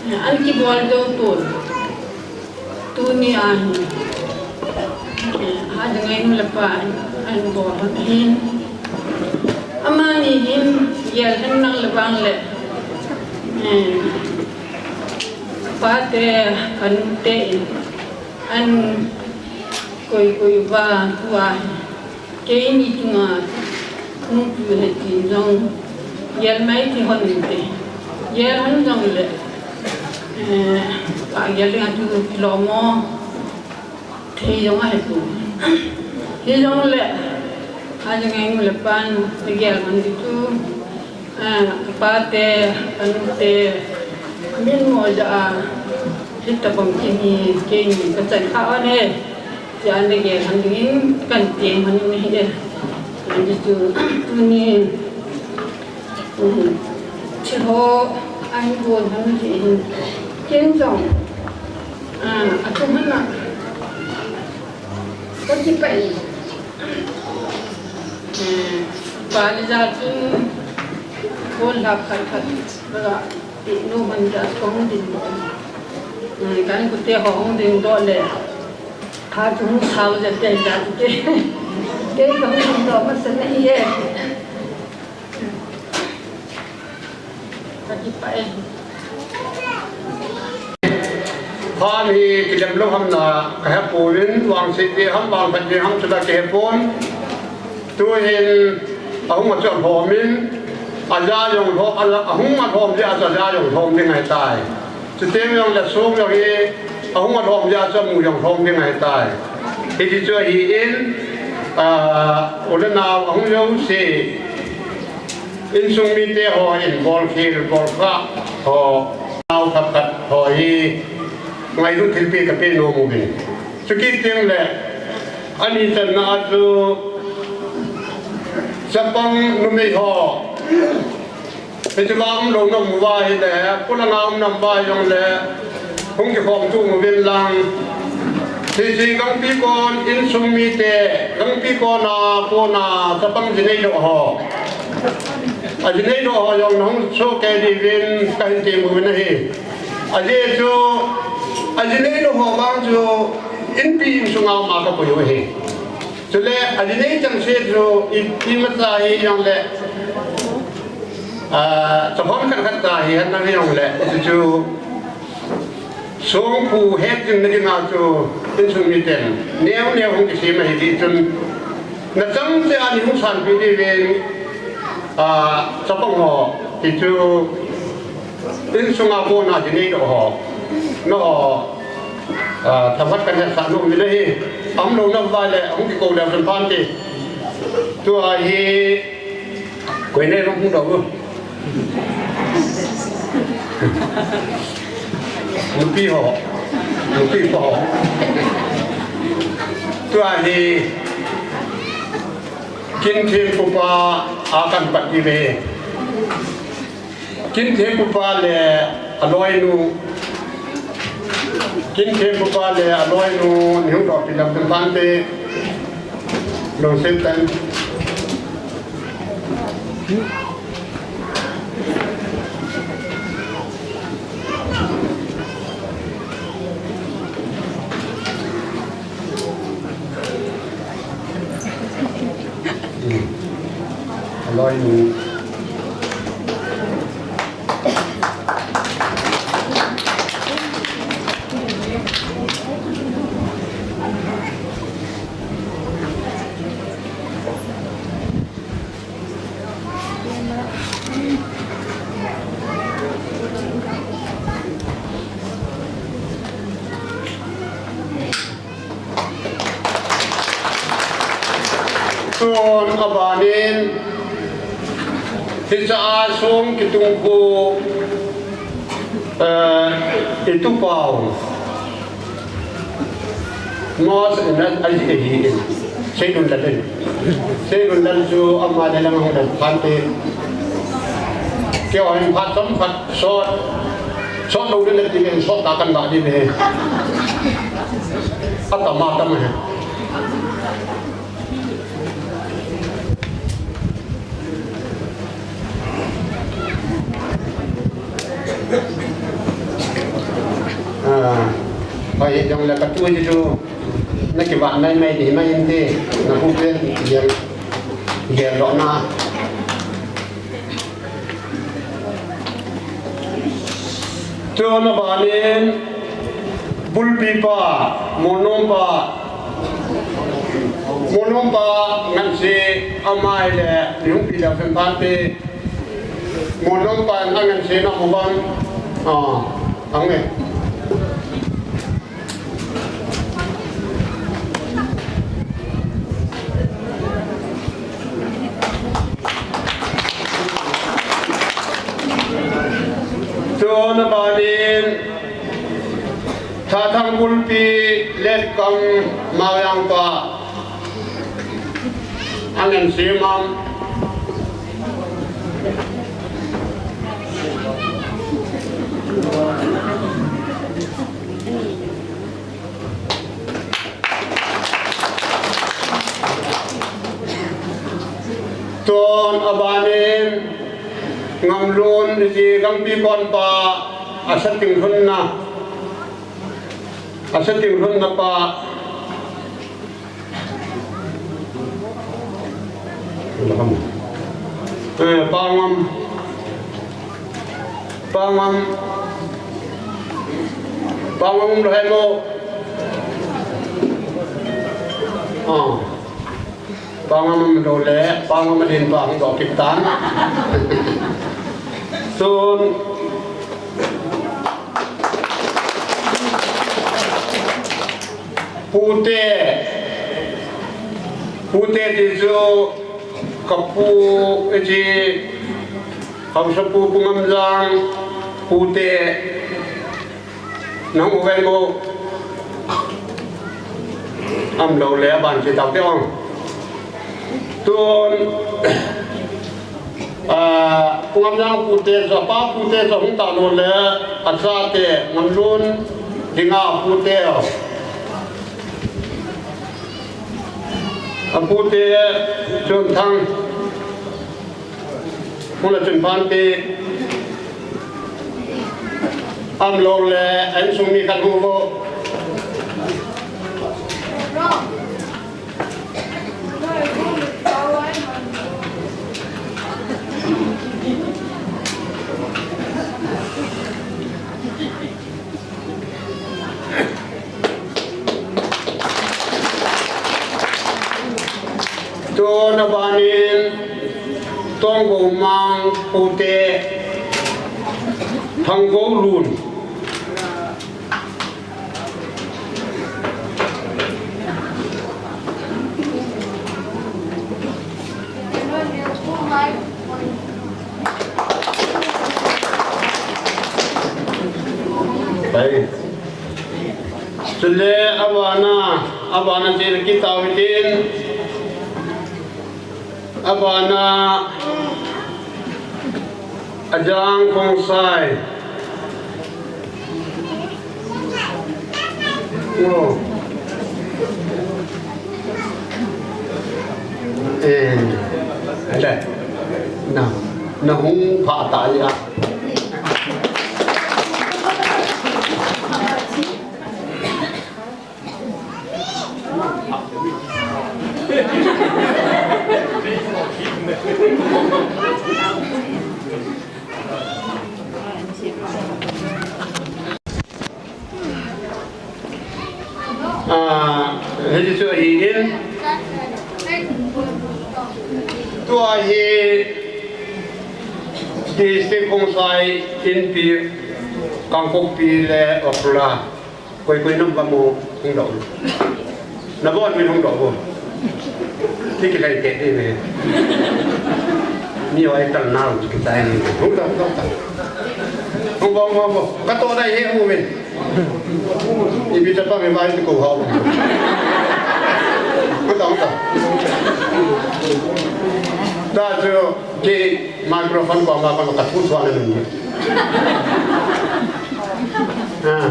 Eh, an kibol jou tun. Tuni ahi. Eh, ha ding ngainu le pa, an bol hon ahin. Amani hin, gel hen nang le bang le. Eh, pate, kanute in. An koi koi uva tua hi. Keini chunga hung tu he ti jong. Gel mai ti hon inte. Gel hon jong le. Eh, ka gel ding a tu kilo mo. Thei jong ahi tu. Hi jong le. A jong eng le pan. Gel hon ti tu. Ah, kapate, kanute, min mo ja a, hitabang kini, kini, kachan kha on e. Ja nage han ding, kan tieng han ni e. Ani tu, tuni, um, thiho, ani bon han ni e. Ken jong, ah, atum han na. Kati pa e. Eh, pa le ja chun, kon lap khat khat, ba, ti nu man ja kong ding do. Eh, kan kute ho hong ding do le. Tha chung sao ja te ja te. Ke kong ding do ma sa na ye. Phan hi kilem lou ham na kahe pouvin, vangset ding ham, vangphat ding ham chu la kahe pon. Tuhin ahung a chu alhom in, aja jong lhom, ala, ahung alhom jeh a chu aja jong lhom ding ahitai. Chuteng jong le song jong hi ahung alhom jeh a chu amu jong lhom ding ahitai. Hiti chu ahin, ah, u le nao ahung jouse. Insung mite ho in bolkhel, bolkhah ho, nao khat khat ho hi, ngailut thilpeh kape nom uvin. Chukit teng le, ani channa a chu, chapang numei ho, hiche va umlou nam uva ahile, polanga um nam uva jong le, hung kikhom tum uvin lang. Hiche gangpi kon insung mite, gangpi kona, kona chapang jinei doh ho. Ajinei doh ho jong nahung sohkei diuvin kahin tem uvin ahi. Ajeh chu, ajinei doh ho vang chu inpi insunga ma kapui u ahi. Chule ajinei chengse chu i, imacha hi jong le, ah, chapang khat khat cha hi han nang hi jong le, chu chu Songphu hetjingna dinga chu insung miten neo neo hung kisem ahi ti chun, nachang cheh a nei hung sanpeh diuvin, ah, chapang ho, ti chu insunga kona jinei doh ho, nangho, ah, themkhat kahin hetsah nom uvin ahi, aumlou na uva le hung kikou leu chun phante. Tua hi Koi nei lung hung dou. Nupi ho. Nupi ho. Tua hi Kinthempupa a kan pat diu ve. Kinthempupa le aloinu. Kinthempupa le aloinu, nei hung doppi lam kan phante. Lungset tah in. Aloinu. Tun abanin, hiche a song kitung khu, eh, i tupau. Mos in a, a, a, a, Seilun Lal in. Seilun Lal chu ama le lang hung lal phante. Keiho hin phat chomkhat sot. Sot lou ding le ti le sot ta kan da ding le. Atama tama he. Ah, pai jong le ka tu ji chu. Na kivat nai mai di mai in ti. Na pu pen gel, gel lo na. Chuna banin, bulpi pa, monom pa, monom pa, ngansi amai le, nihung pi le, fen pan te, monom pa, ngansi na mo bang, ah, ang e. Chuna banin, Thathang bulpi Letkam Mawiang pa, angen simam. Tun abanin Ngamlun iti Gangpi kon pa, asa tinglhunna, asa tinglhunna pa. Eh, Pangam. Pangam. Pangam lo hai mo. Ah. Pangam lo le, Pangam din pa hung do kitan. Sun. Pute, pute ti chu ka pu e chi, Haosapu Pu Ngamjang pute nang u ven mo am lo le ban chi tau te ong. Tun, ah, Pu Ngamjang pute chu, pa pute chu hung ta lo le, a chate Ngamlun dinga pute o. A pute chun thang, hung le chun phan ti, am lo le, a insung mi khat hung vo. Tun abanin Tonggo Mang pute Thanggo Lun. Pai. Chule abana, abana chun kitao tin. Abana Ajang Khongsai. Oh. Eh, ada. Na, na hung pha ta ya. Ah, hichu ahin. Tua hi District Khongsai Inpi Kangpokpi le Ukhrul a. Koi koi nam va mo hung doh. Na bon min hung doh bo. Ti kilai te ti ve. Ni oi tal nau ti kitai ni. Hung doh, hung doh. Hung bo, hung bo. Ka to dai he hung min. Ipi ta pa me vai ti ko ha. Hung doh, hung doh. Ta chu ki microphone ko ma ko ka thu thua na ni. Ah.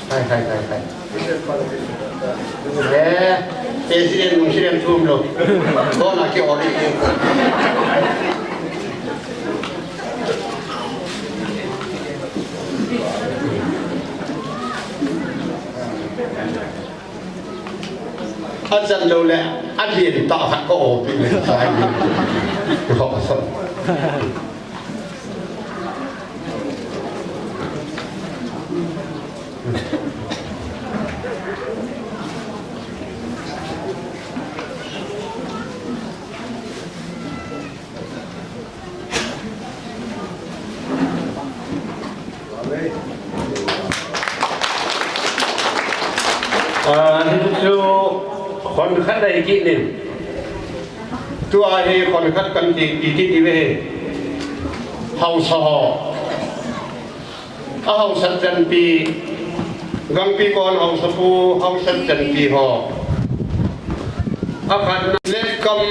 Hai, hai, hai, hai. Eh, President nung siden thum lou. Kona ki audit. Achan lou le, alien tah khat ka audit le, sai ni. Ho, so. Ah, hichu khonkhat ahi kit in. Tua hi khonkhat kan ti, ti, ti, ti ve. Haosa ho. A haosa chanpi, gangpi kon haosa pu, haosa chanpi ho. A khatna Letkam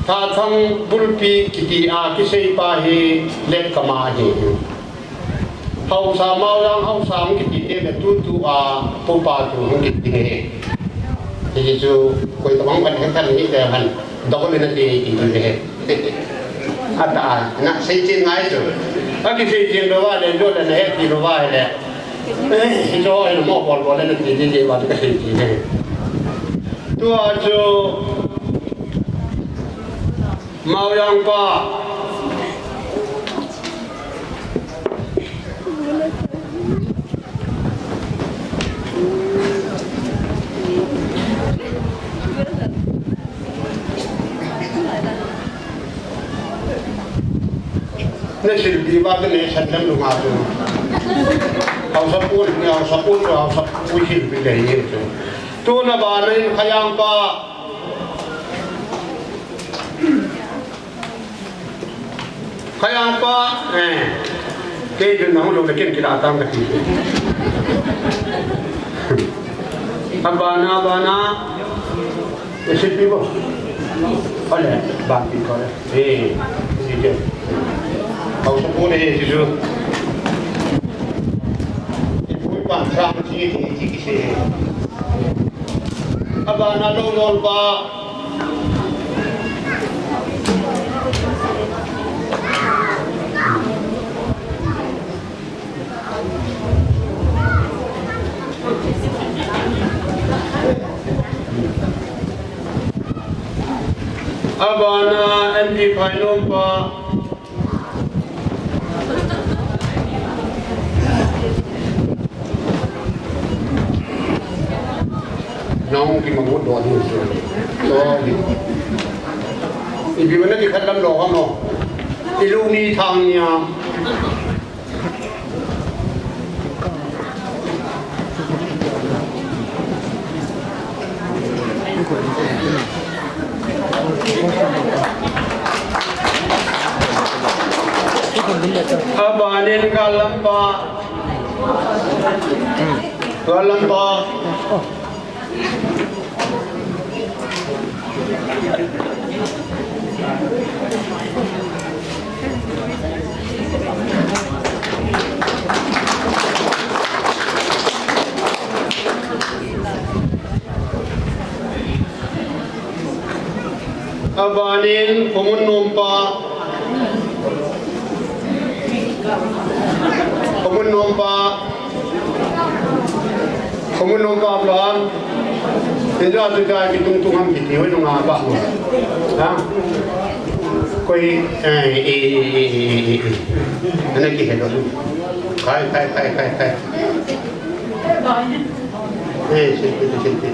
Thathang Bulpi kiti a kisei pa hi Letkam a ahi. Haosa Maojang haosa hung kiti te le tutu a pupa tu hung kiti hi. Hichu koi tabang kan he kan ni te han. Double na ti ti ti he. Ata, na sei chen ngai chu. A kisei chen lou va le, jo le na he ti lou va le. Eh, jo he mo bol bol le na ti ti ti va ka sei ti he. Tua chu Maojang pa. Na silpi ba ka ne san lam lunga tu. Haosa pu, ne haosa pu, haosa pu silpi le ye tu. Tu na ba na in Khayang pa. Khayang pa, eh, kei dun na hung lou le ken kila tang ka ti. Abana, abana, eh, silpi bo. Ole, ban pi ko le. Eh, si je. Haosa pu ne, eh, si ju. Eh, pui pan sang si, si, si, si. Abana lou lou pa. Abana M P Phainom pa. Nong ki mamu do ni. So, ipi mana ki khat lam lo ka mo. Ilu ni thang nia. Abanin galampa. Galampa. Abanin, Khomun Nompa. Khomun Nompa. Khomun Nompa Abraham. Injo atu jai ki tung tung ham ki ti hoi nunga ba. Ha? Koi, eh, eh, eh. Ana ki hello. Kai, kai, kai, kai, kai. Eh, silpi, silpi.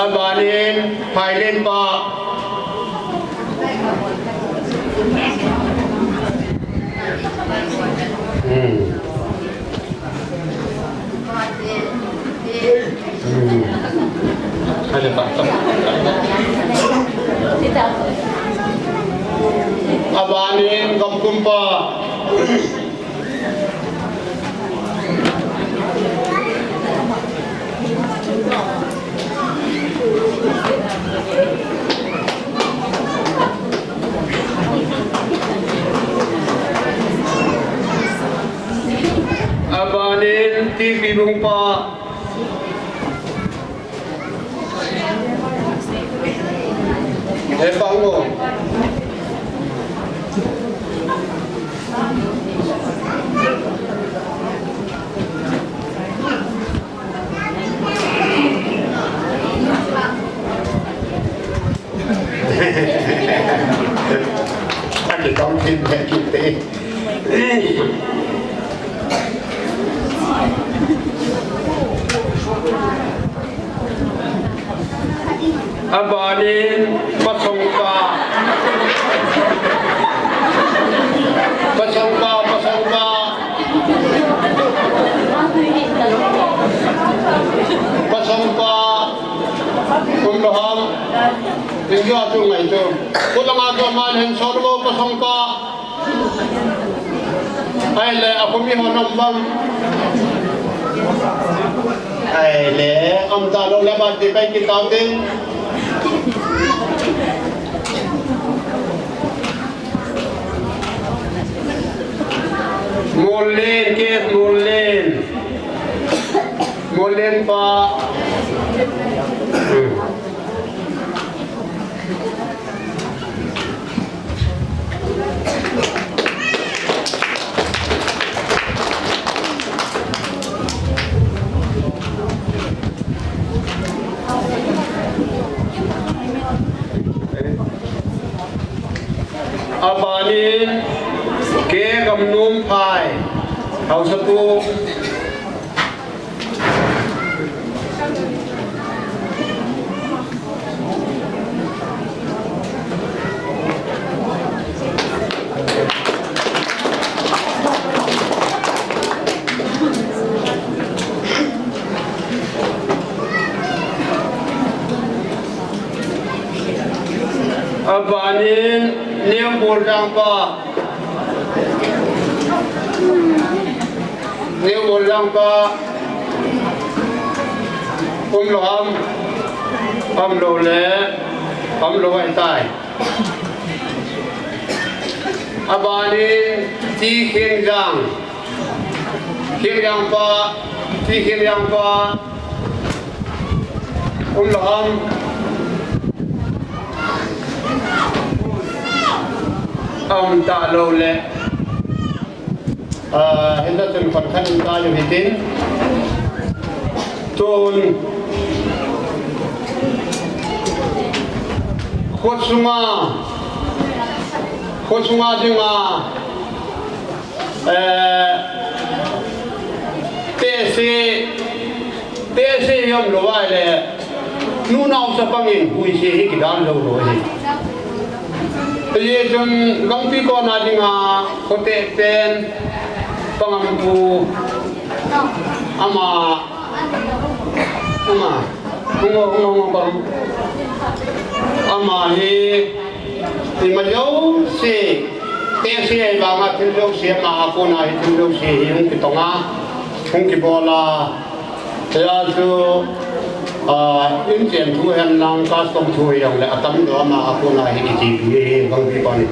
Abanin, Phailen pa. Hmm. Hmm. Abanin Gamkumpa. Pa. He pa ngo. Aki tong tin he kiti. Abanin pasongpa. Pasongpa, pasongpa. Pasongpa. Kum loham. India tu ngai tu. Kulanga tu man hen sor mo pasongpa. Ai le, a kumi ho nom bang. Ai le, am ta lo le ba ti pai ki tau tin. Molin, ke molin. Molin pa. Hmm. Abanin, ke gamnum phai. Hausa tu. Abanin, Neo Bol Dang pa. Neo Bol Dang pa. Um lo ham. Um lo le. Um lo ai tai. Abanin Ti Khian Jang. Khian Jang pa. Ti Khian Jang pa. Um lo ham. Um ta lo le. Ah, hinda tun khon khan ta yo hitin. Tun. Khosunga. Khosunga dinga. Eh, tese, tese yom lo vai le, nunao sa pangin, huise hi kidan lo lo hi. Ye chun gangpi kona dinga, kote pen, pangam pu, ama, ama, hungo, hungo, hungo, pang. Ama hi, ima jouse, tese ai banga thil jouse, ama a kona hi thil jouse hi hung kitonga, hung kibola. Hia chu, ah, inchen thu hen lang custom thu hi jong le atam doh ama a kona hi kiti hi gangpi koni.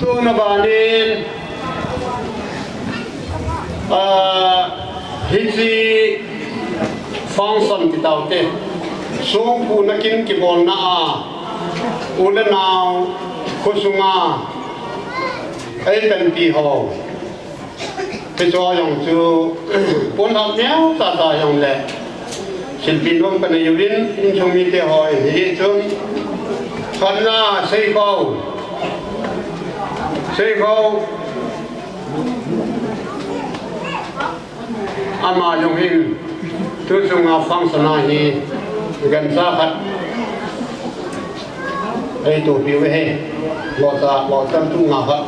Tuna banin, ah, hiche function ti taute. Songpuna kin kibolna a, u le nao, khosunga, ei panpi ho. Hiche jong chu, pon hap neo tata jong le. Silpi nom kana yuvin, insung mite ho, hiche chun. Khatna, Seikhou. Seikhou. Ama jong hin, tu chunga function a hi, gancha khat. Ei topi uve he, locha, locha tu nga khat.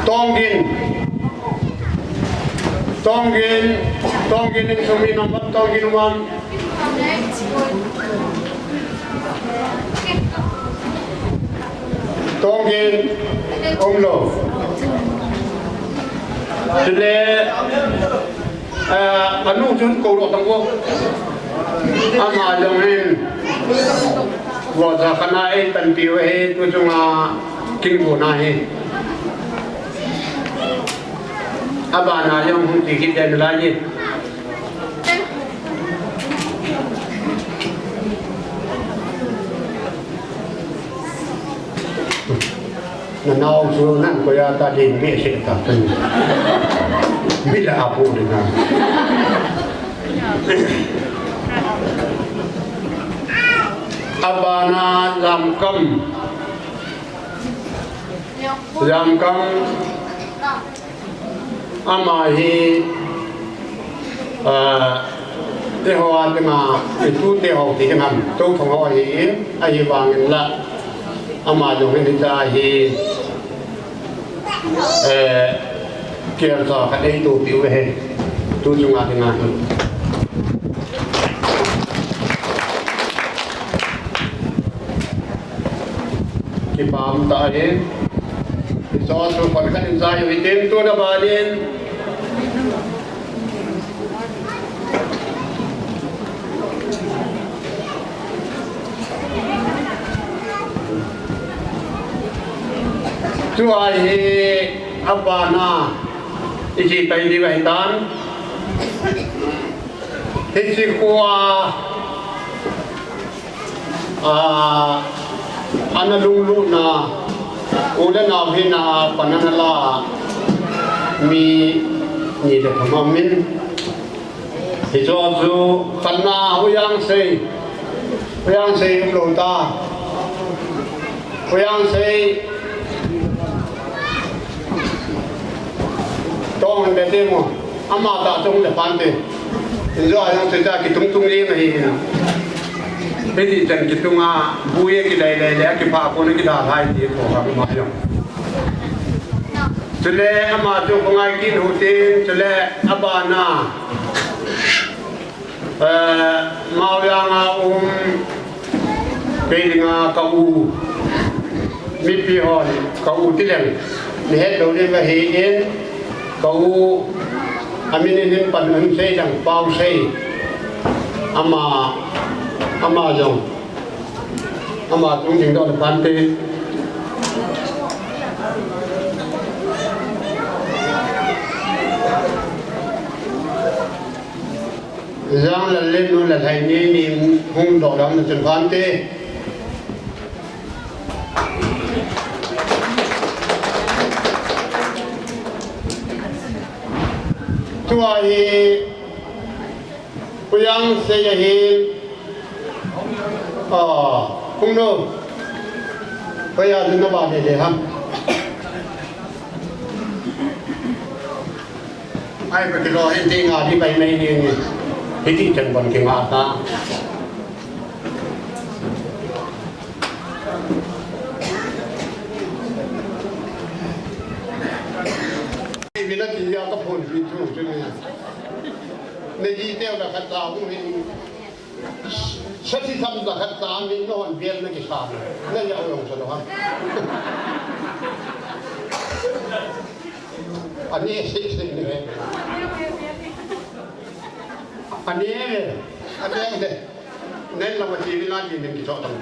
Tongin, Tongin, Tongin in sumi number Tongin one. Tongin umlou. Chule, eh, anu chun kou lou tang ko. Ama jong hin. Vohcha khat a eipanpi u ahi, tu chunga kin kou na hi. Abana jong hung ti kit den lai ji. Nanao chu nan koi a ta din behseh ta. Mi la apu ding a. Abana Lamkam. Lamkam. Ama hi, ah, eiho a dinga, itute ho ti ding ham, Touthong ho ahin, ahivangin la, ama jong hitia hi, eh, kelcha khat eitoh piu ahi, tu chunga dinga hi. Kipah tah in. Hiche chu khon khat in jai u hitin, tuna ban in. Tua hi abana i chi pai diu ahitan. Hiche khoa, ah, ana lunglut na, u le nao hina pan ana la mi ni le thum aum in. Hiche chu khatna Huiyangsei, Huiyangsei umlou ta. Huiyangsei Tong han be te mo. Ama ta chung le pan te. Injo a jong te ta kitung tung le ma hi na. Hiti chan kitung a, bu ye kilai lai le, kipha ko na kidalhai ti ko ha ma jong. Chule ama chu ko ngai kin hu tin, chule abana. Eh, Maoyang a um, kei dinga ka u, mipi hon, ka u ti leng, nei het lou ding ahi in, ka u, amin in hin pan un sei dang, Pausei, ama, ama jong, ama chung ding doh le pan te. Janglal le Nu Lalhaini ni hung doh dam na chun pan te. Tua hi Huiyangsei ahi. Ah, hung no. Huiya jin na ba le le ham. Ai, pa kilo, hiti nga di pai mai ni ni. Hiti chan bon ki nga ta. Mina ti ya ka phone pi chu chu ni. Ne ji te la khat ta hu ni. Sati tham la khat ta min no han bial na ki sa. Na ya ong sa lo ha. Ani si si ni. Ani, ani de. Nen la ma ti ni la ni ni ki so tang.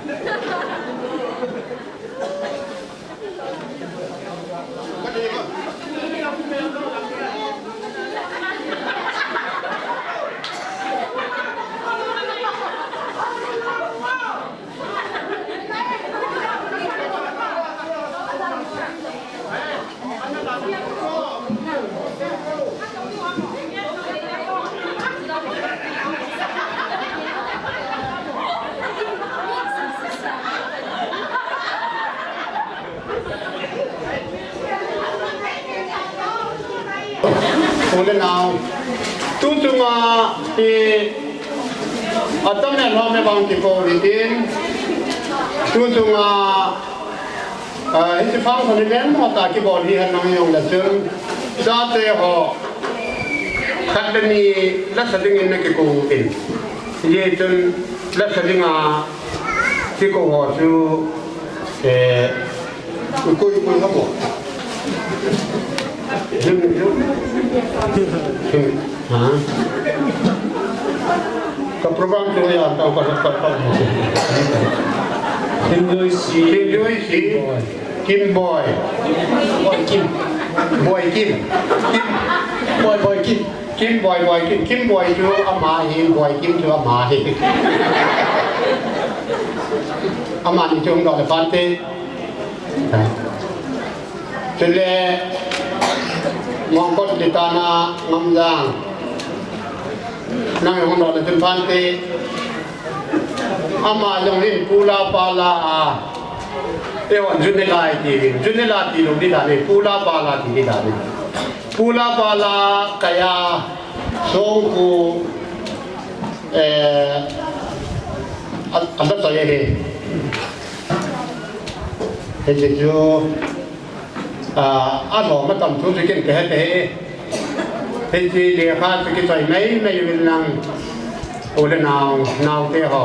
U le nao. Tu chunga i atam le lom le bang kikou ni tin. Tu chunga Ah, hiche function hi lengmo tah kibol hi hen lang jong le chun, chate ho khat le ni lasa dingin na kikou in. Hijeh chun lasa dinga kikou ho chu, eh, koi, koi ha mo. Ha? Ka program chu ya ta ka ka ka. Kim Joy C. Kim Joy C. Kim Boy. Boy Kim. Boy Kim. Kim. Boy, Boy Kim. Kim Boy, Boy Kim. Kim Boy chu ama hi, Boy Kim chu ama hi. Amani chu hung doh le phante. Chule, Mongkot Litana Ngamjang. Nang hung doh le chun phante. Ama jong hin Pu La Pa La a. Eiho Junela ti, Junela ti lou ding dan e, Pu La Pa La ti ding dan e. Pu La Pa La Kaya Songpu, eh, a, a, a, a, he. He chu, a, a lhom atam thu chu ken kahe thei. Hiche lekha chu kichoi mai mai uvin lang u le nao, naote ho.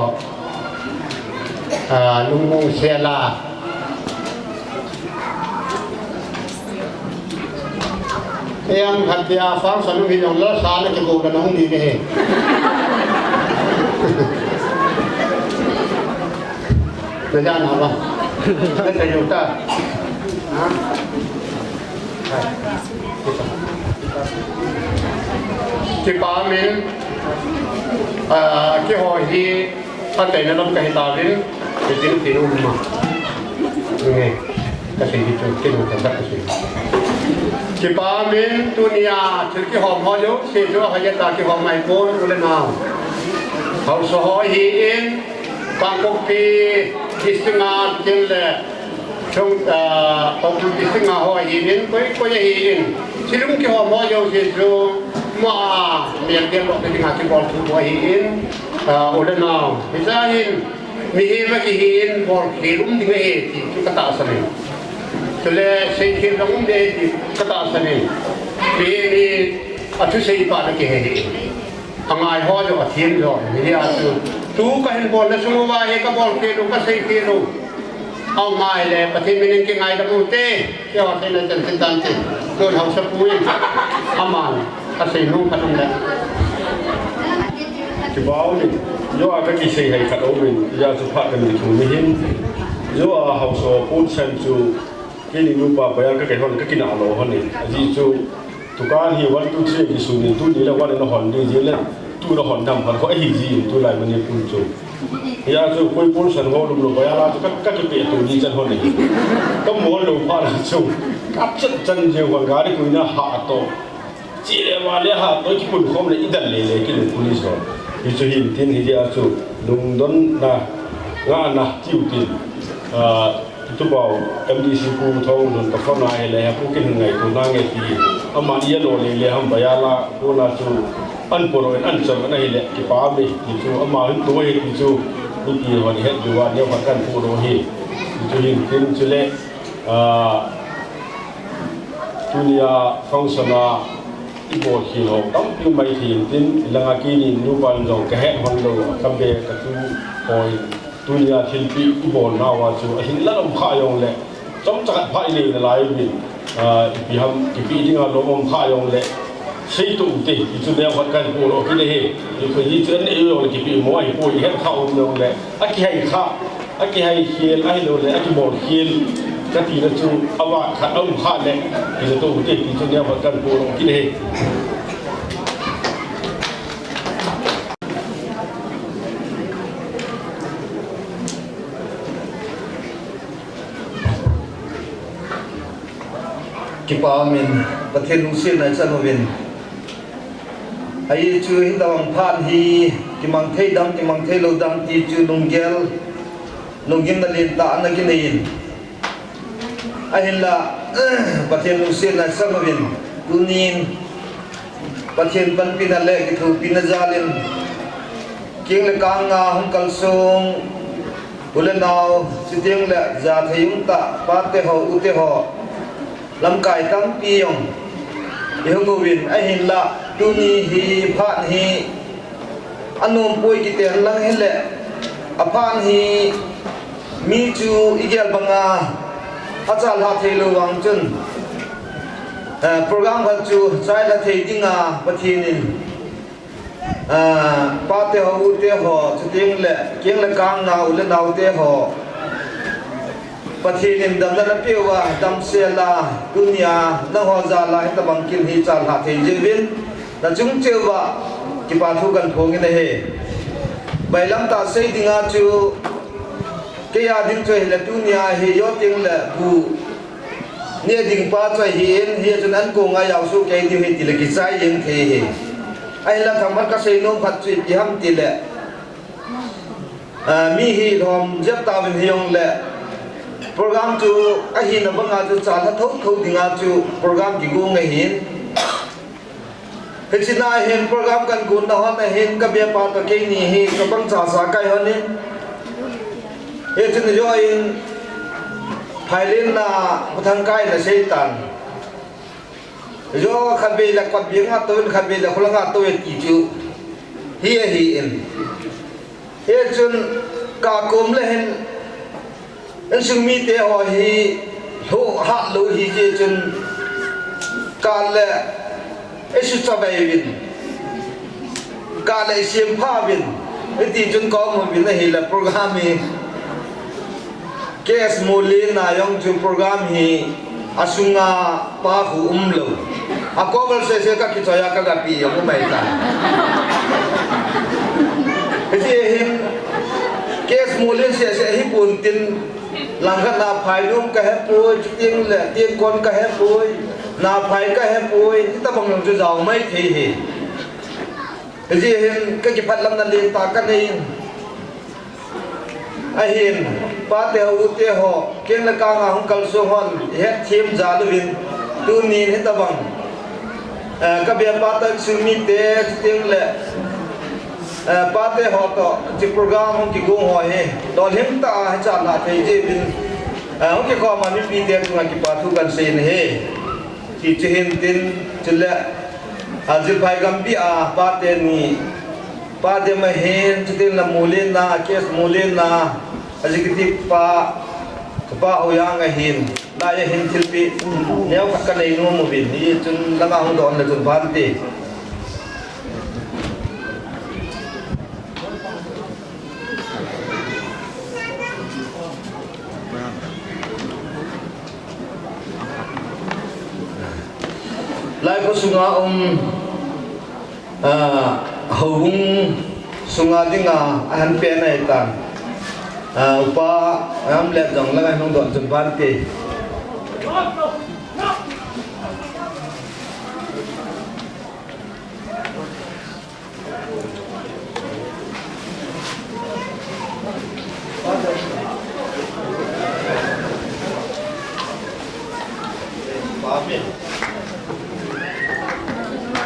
A, lungmong sel a. Em khat tia function hung hi jong le sa na kikou le na hung ding ahi. Na ja na ba. Na ta yo ta. Ha? Kipa min, ah, keiho hi, achaina lam kahi tauvin, hitin tin um ma. Nge, kasei hi chu, kin ka kasei. Kipa min, tunia, thil kihom ho jouse chu, ahoi ta kihom mai pon, u le nao. Haosa ho hi in, Kangpokpi, District a, tin le, Chung, ah, Kangpokpi District a ho ahin, koi, koi ahin. Thil um kihom ho jouse chu, ma, mial gel lou te dinga kibol thu ho ahin, ah, u le nao. Hiche hin, mihem akihin, bolkhel um ding ahi, ti chu ka tahsan e. Chule, seikhel jong um ding ahi, ti ka tahsan e. Mihem hi, athusei pa na kihe hi. Angai ho jong, athem jong, hijeh a chu. Tu kahin bolna sung uva hi kabolkhel u, kaseikhel u. Angai le, Pathen min in kingaidam u te. Keiho theina chan tin tan te. Don Haosapu in. Aman, asei nom khat um le. Kipa um in. Joa kakisei hai khat um in. Hijeh a chu phat kahin thu ni hin. Joa Haosa Pu Sen chu. Keini nupa pa jong kakihon, kakinah lou hon in. Ajeh chu, dukan hi one two three kisun in, tuni le one in ahon ding jeh le, two in ahon dam hon kho ahi jin, tulai Manipur chu. Hijeh a chu, koi Pu Sen ho lum lou pa jong la chu, ka, kakipeh to ding chan hon in. Kamol lou phat a chu, kachat chan jeng hon gari koina ha to. Chele vale ha, toi kipun khom le idal le le kile police ho. Hichu hin tin hijeh a chu lungdonna, ngahna, tiu tin. Ah, itupau M D C Pu Thonglunkhoh ka phone a hile, ha Pu kin ngaito nange ti. Ama iya lo le le ham ba ya la, kona chu an poro in an cham ana hile, kipa me, ti chu ama hin tu he ti chu, ipi ho ni het duwa, neo khat kan pu ro hi. Hichu hin tin chule, ah, Tunia function a ibol khel ho tampi um mai thei in tin, ilanga keini nupa in jong kahet hon lou, kabe katu hoi. Tunia thilpeh ibol nauva chu ahin la um kha jong le, chomcha khat pha inei nalai uvin, ah, ipi ham kipeh dinga lom um kha jong le, seito ute, hichu neo khat kan pu lou kit ahi. Hichu, hichu an nei jong le kipeh mo ahipoi, ihet kha um jong le, akihai kha. Akihai khel, ahilouleh, akibol khel, katina chu, avat khat, aum khat le, kila to ute, ti chu neo khat kan pu lou kit ahi. Kipa min, Pathen lungsetna i chan uvin. Ahi chu hitobang phat hi, kimang thei dam, kimang thei lou dam ti chu lunggel, lunggimna lentah ana kinei in. Ahinla, Pathen lungsetna i chan uvin. Tunin, Pathen panpina le kithopina jalin. Keng le kang a hung kalsong. U le nao, chuteng le jathei umtah, pate ho, ute ho, lamkai tampi jong ihung uvin, ahinlah tuni hi phat hi anom poi kiti hen lang hile, aphat hi mi chu igel banga achalhah theilou vang chun, eh, program khat chu chailha thei dinga Pathen in, ah, pate ho, ute ho, chuteng le keng le kang a u le naote ho, Pathen in damna napeh uva, damsel a, tunia nangho jal a hitabang kin hi chalhah thei jeh uvin, nachung cheh uva kipa thu kahin phong in ahi. Bailam tah sei dinga chu, kei a ding chu ahile, tunia hi jou teng le bu neh ding pa chu ahin, hichun ankong a jaosoh kei diu ahi tile kichai jeng thei ahi. Ahinla themkhat kasei nom khat chu ipi ham tile, ah, mi hi lhom jep tauvin hijongle, program chu ahina banga chu chalha thotho dinga chu program kigong ahin. Hiche na hin program kahin gonna hon ahin, kabepa toh keini hi kabang chasa kai hon in. Hichun jou in phailen na, muthang kai na seitan. Jou khatvei le kot beng a tou in, khatvei le kholang a tou e ti chu hi ahin. Hichun kakom le hin, insung mite ho hi lhoh hatlou ahi jeh chun, kale isuchavai uvin, kale isempha uvin, hiti chun kaum uvin ahile program hi K S Molin a jong chu program hi asunga pa khu umlou. A cover sese kakichoi a kagapi jong umai ta. Hijeh hin K S Molin sese hipon tin, langkhat na phai nom kahepoi, chuteng le tengkon kahepoi, na phai kahepoi, hitabang jong chu jao mai thei ahi. Hijeh hin kakiphatlamna lentah kanei in. Ahin, pate ho, ute ho, keng le kang a hung kalsong hon, ihetthem jal uvin, tunin hitabang, eh, kabepa toh insung mite, chuteng le, eh, pate ho toh, hiche program hung kigong ho hi, lolhing tah a hichalhah thei jeh uvin, eh, hung kikhom a mipite chunga kipa thu kahin sei in ahi. Hichu hin tin, chule, a, Jilphai gampi a pate ni, pate ma hin, chuteng le Molin a, K S Molin a, executive pa, kapa ho jong ahin, lai a hin thilpeh neo khat kanei nom uvin, hichun langa hung don le chun bhante. Lai kho sunga um, ah, houbung sunga dinga ahin pen ahitan. Ah, upa, am le jong langa hung don chun bhante.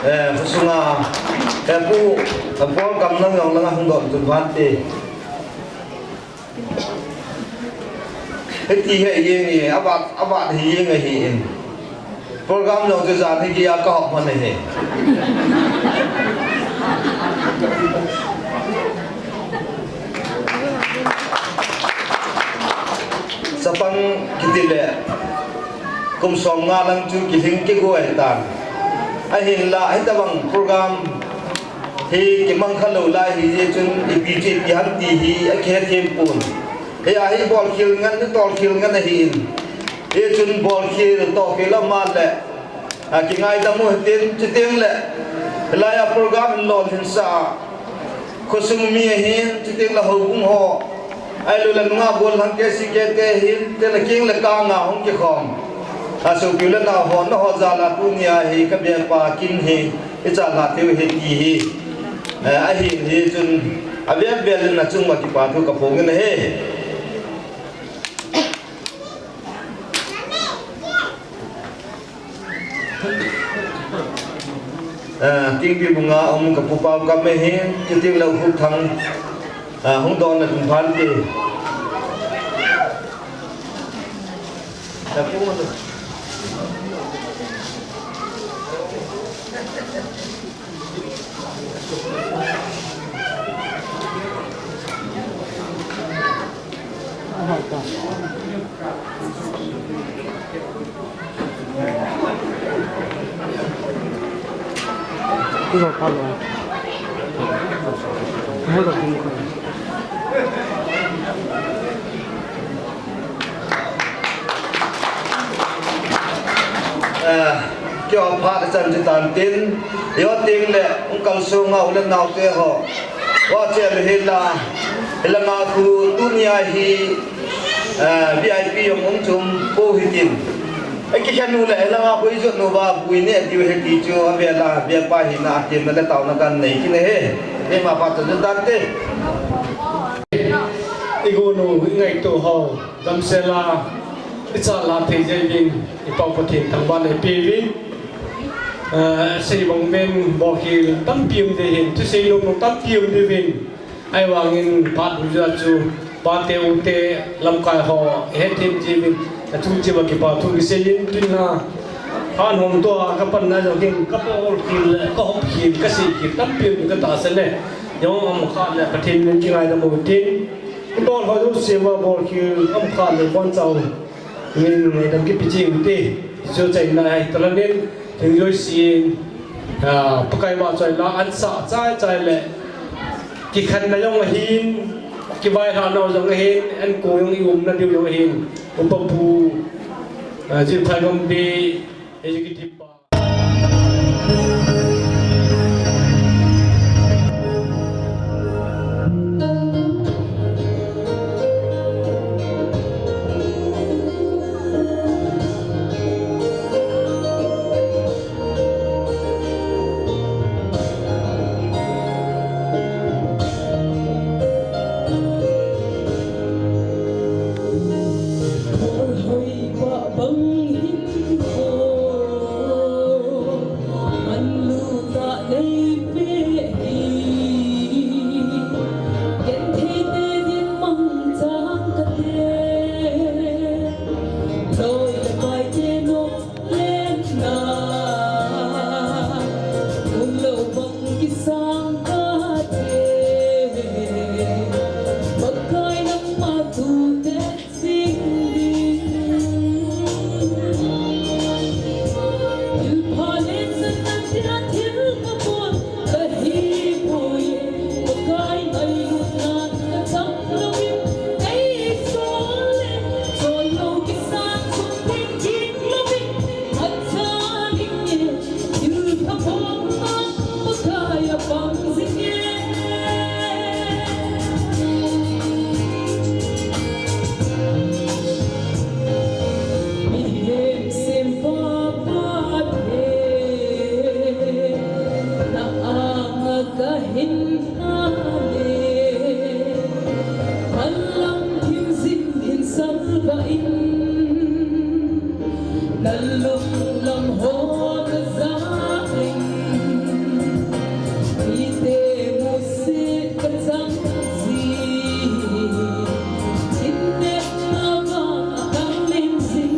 Eh, sunga, eh, pu, eh, Paul Kamnang jong langa hung don chun bhante. Hiti hi jeng e, avat, avat hi jeng ahin. Program jong chu jan hi geiya kahop man ahi. Chapang kiti le, kum som nga lang chu kilhing kigong ahitan. Ahinla, hitabang program hi kimang khalou lai ahi jeh chun ipi chu ipi ham ti hi akihethem pon. Hia hi bolkhel ngen, tolkhel ngen ahin. Hichun bolkhel, tolkhel ama le, a, kingaidam u hitin, chuteng le, hilai a program hin lolhinsah a, khosung mi ahin, chuteng le houbung ho, ahilou le nunga gollhang K C K te ahin, chuteng le keng le kang a hung kikhom a sopi u le nao ho, nangho jal a tunia hi kabepa kin hi ichalhah thei u ahi ti hi, eh, ahin, hichun avel vel in nachung uva kipa thu kaphong in ahi. Ah, Tingpi bung a um kapu Paokam ahin, chuteng le U Khupthang, ah, hung don le chun bhante. Eh, kio phat chan chu tan tin, yo ting le, ung kal sunga u le nau te ho. Wa che le hi la, hi la nga khu tunia hi, eh, V I P jong um chum po hi tin. Ei kikhen u le, hi la nga khu i jot nu va, bui ne diu he ti chu, a ve la, ve pa hi na, tin na le tau na kan nei ki ne he. Ve ma pa chu tan te. I gu nu, i ngai tu ho. Damsel a, i cha la thei jeh uvin, i Pau Pathen thangvah in eipe uvin. Eh, sei bang uvin, bolkhel tampi um ding ahin, thusei nom nom tampi um ding ahin. Ahivangin phat bu jeh a chu, pate ute lamkai ho, i hethem jeh uvin, a thu jeh uva kipa thu kisei in, tun a, han hom tua, ka panna jong hin, ka bolkhel, ka hopkhel, ka seikhel tampi um ka tahsan e. Jong um kha le, Pathen min kingaidam u tin. Bol ho jouse uva bolkhel um kha le bonchau min ngaidam kipe cheh u te. Chu chaina ahi tah in, thil jouse in, ah, Pakai vahchoi la ansah chai chai le. Kikhenna jong ahin, kivailhahna jong ahin, ankong jong i umna diu jong ahin. Upa Pu, ah, Jilthai Gambih, Executive pa. Kahin hale, malam thim zin hin salva in, nalung lam ho kaza in, ite musit kachang zi, in ne na ba kang lim zin.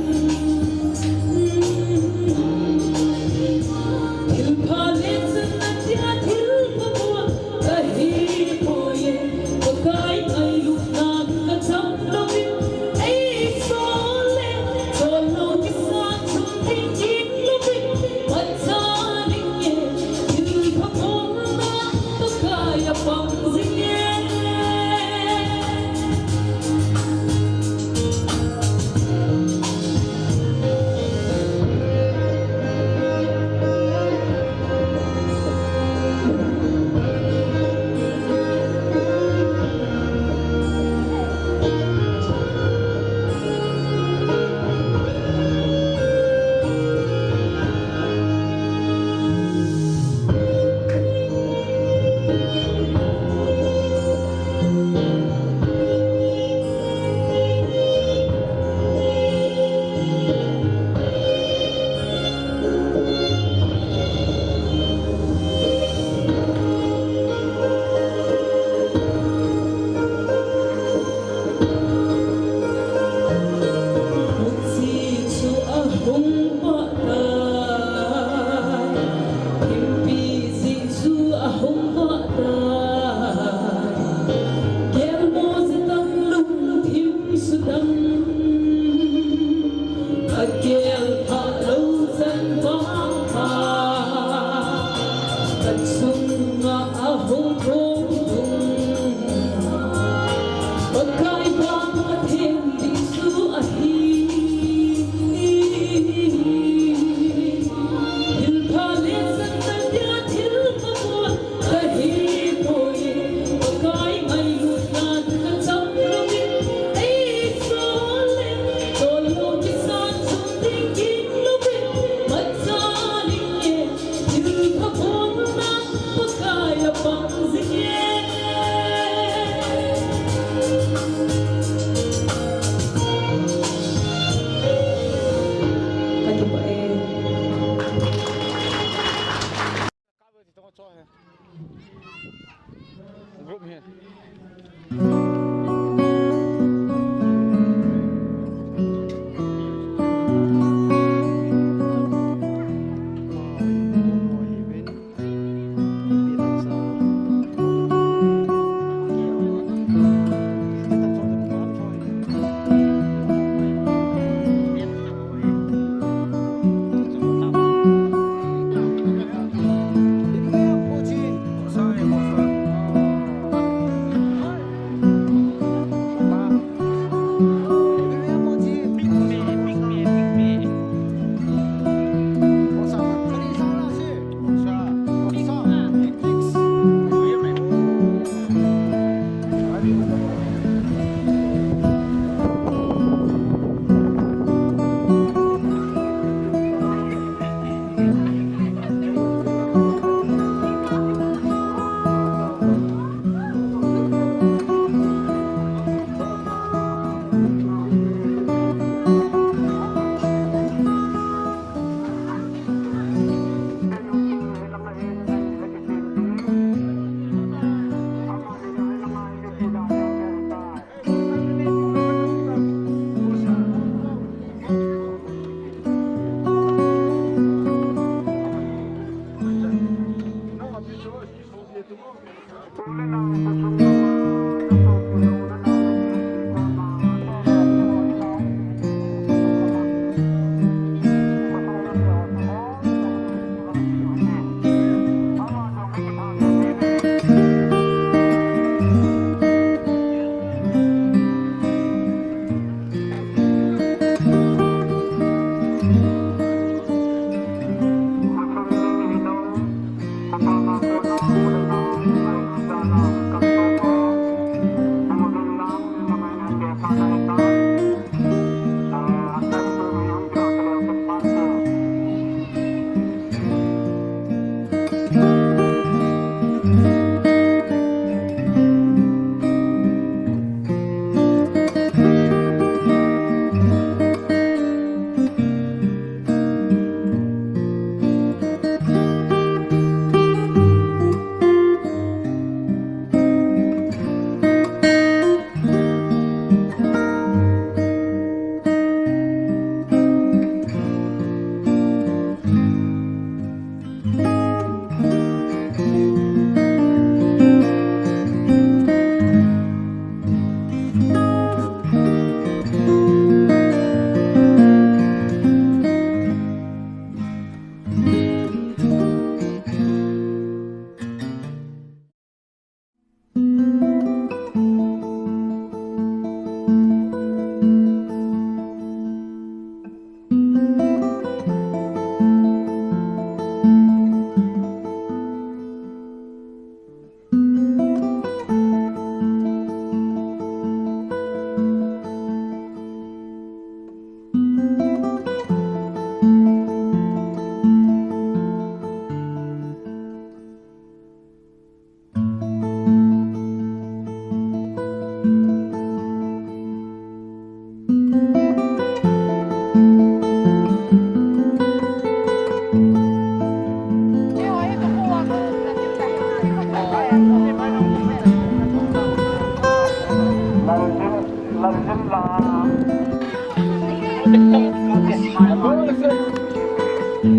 Kap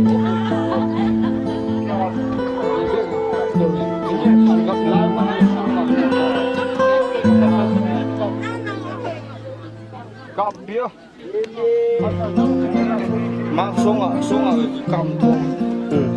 dia. Mak songa, songa kam tu. Hmm.